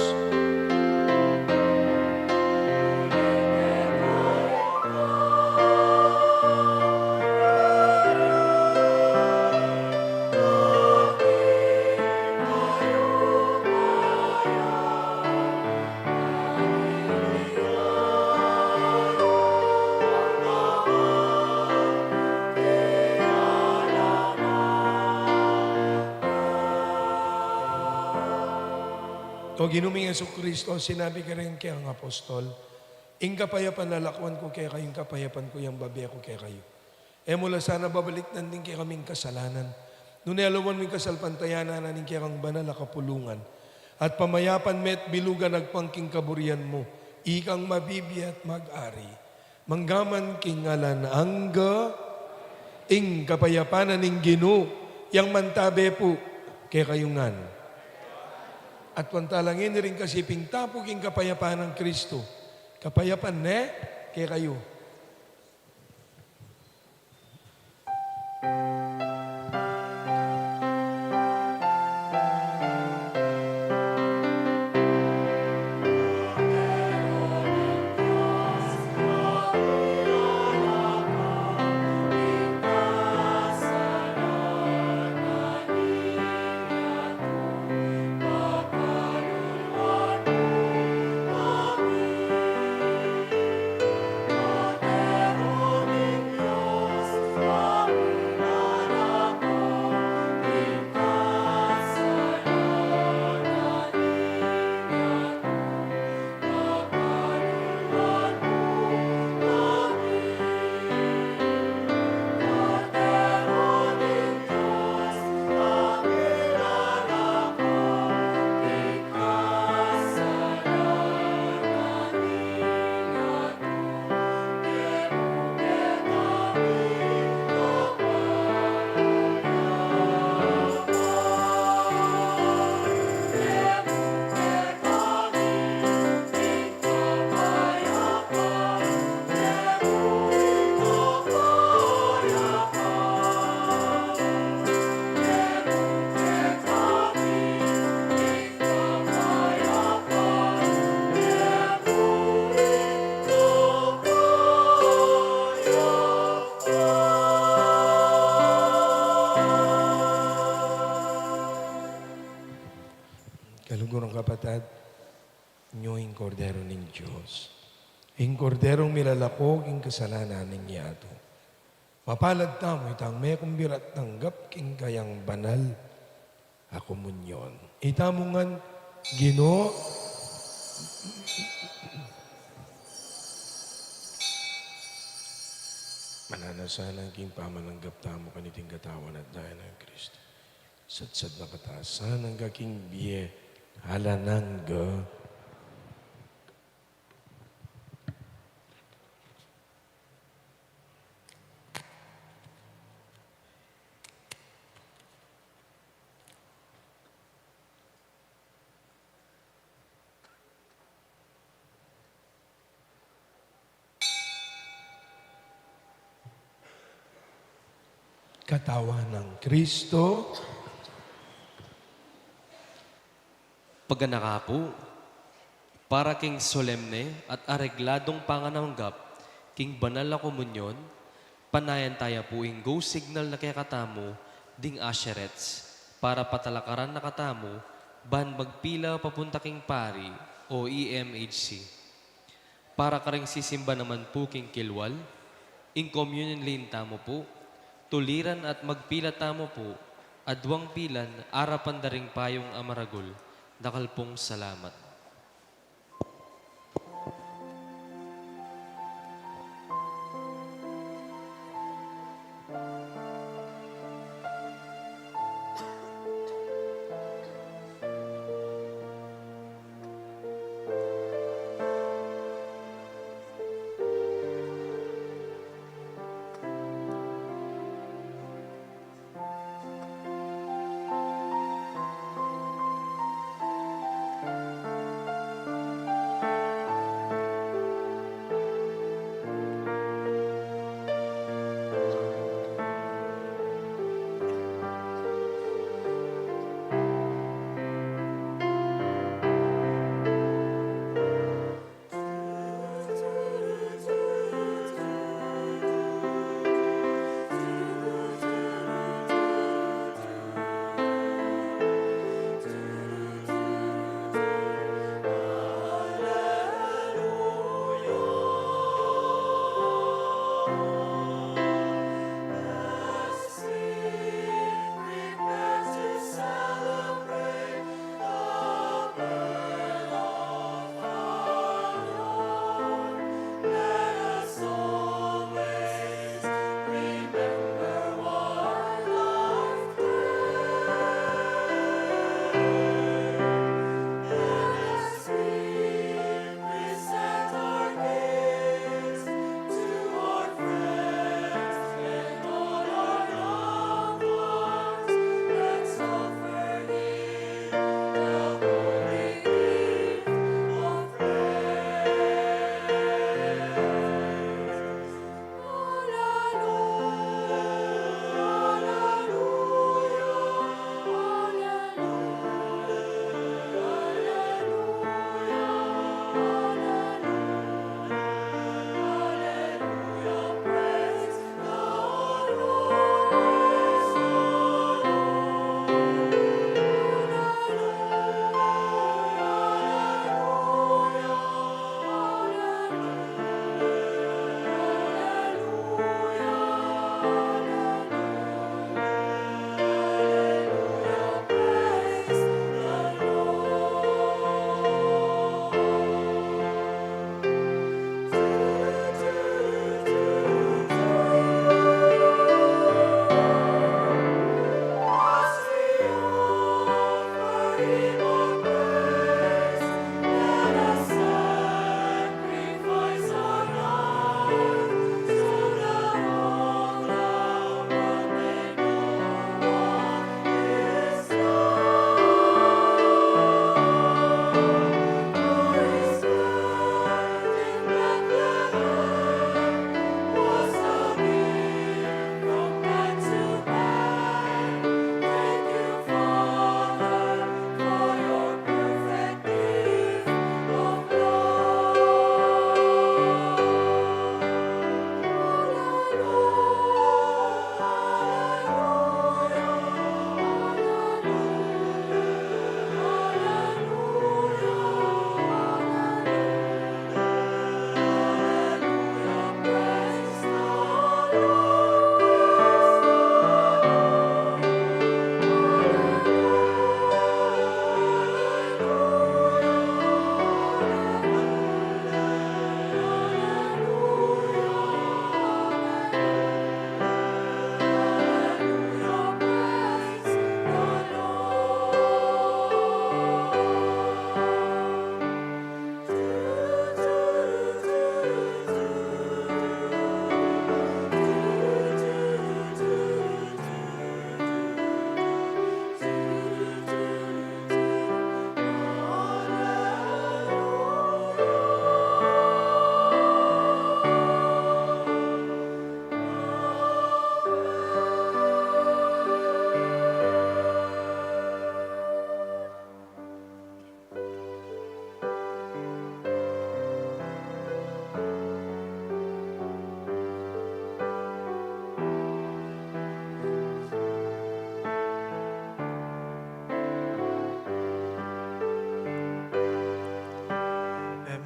O Ginu ming Jesucristo, sinabi mu karing kekang apostol, "Ing kapayapan lalakwan ku kekayu, ing kapayapan ku yang bibie ku kekayu." E mu la sana babalikdan ding kekaming kasalanan, nune lawan mu ing kasalpantayanan na ning kekang banal a kapulungan, at pamayapan me at bilugan agpang king kaburian mu, ikang mabibie at mag-ari manggaman king alang angga. Ing kapayapan na ning Ginu, yang mantabe pu kekayu ngan. At pantalanan ring kasiping tapu king kapayapan nang Kristu, kapayapan ne kekayu. Kaluguran kung kapatad, nyo ing Kordero ning Dios, ing Korderong milalako king kasalanan ning yatu. Mapalad tamu itang mekumbira at tanggap king kayang banal a komunyon. Itamu ngan, Ginu, mananu sana king pamananggap tamu kaniting katawan at daya nang Kristu. Satsat na katasan angga king bie alang angga. Katawan nang Kristo. Paganaka pu, para king solemne at aregladong pangananggap king banal a komunyon, panayan taya pu ing go signal na kekatamu ding usherettes, para patalakaran na katamu ban magpila papunta king pari o E M H C. Para karing sisimba naman pu king kilwal, ing communion lane tamu pu, tuliran at magpila tamu pu, aduang pilan arapan da ring payung a maragul. Dakal pung salamat.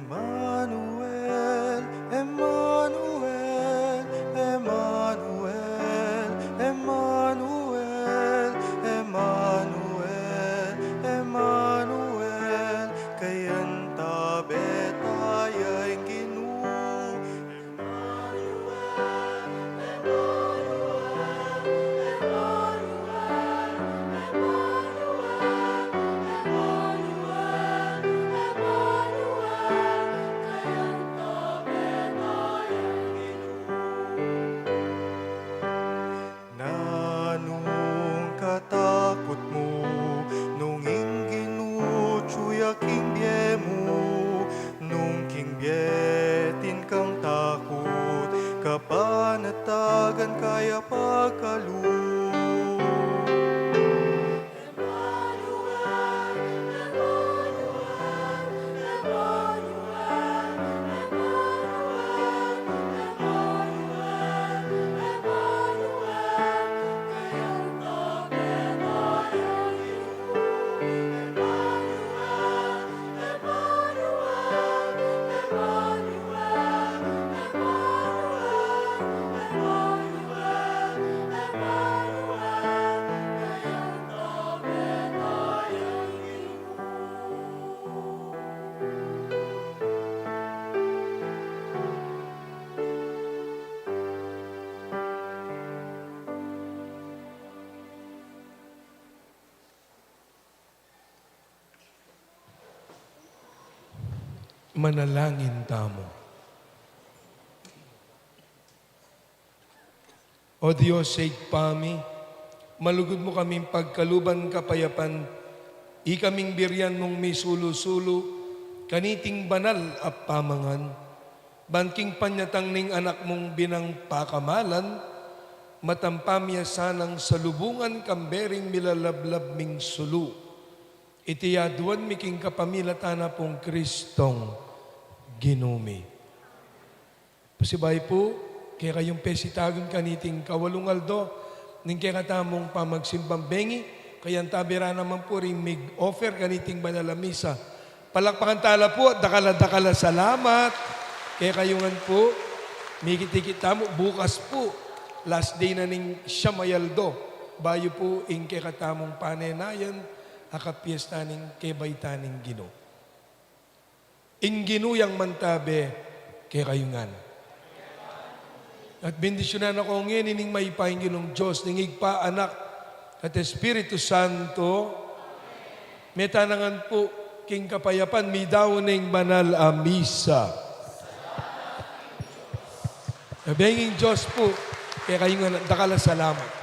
Emmanuel, Emmanuel, Emmanuel, Emmanuel, Emmanuel, Emmanuel, kayang tabe taya ing Ginu. Nanung katakut mu, nung ing Ginu atyu ya king bie mu, nung king bie atin kang takut, kapanatagan ka ya pagkalub. Manalangin tamu. O Dios, Ibpa mi, malugud mu kaming pagkaluban kapayapan, ikaming burian mung misulu-sulu kaniting banal a pamangan, ban king panyatang ning Anak mung binang pakamalan, matampa mi ya sanang salubungan kambe ring milalablab ming sulu. Iti aduan mi king kapamilatan na pung Kristong Ginu mi. Pasibayu pu, kekayung pesitagun kaniting kawalung aldo ning kekatamung pamagsimbang bengi, kayang tabe ra naman pu ring mig-offer kaniting banal a misa. Palakpakan tala pu at dakal a dakal a salamat. Kekayu ngan pu, mikit-ikit tamu, bukas pu, last day na ning siyam a aldo, bayu pu ing kekatamung panenayan a kapiesta ning kebaitan ning Ginu. Ing Ginu yang mantabe kekayu ngan. At bendisyunan na ko ngeni ning mayupayang Ginung Dios, ning Ibpa, Anak, at Espiritu Santo. Meta na ngan pu king kapayapan, midaun ing banal a misa. Abenging Dios pu kekayu ngan, dakal a salamat.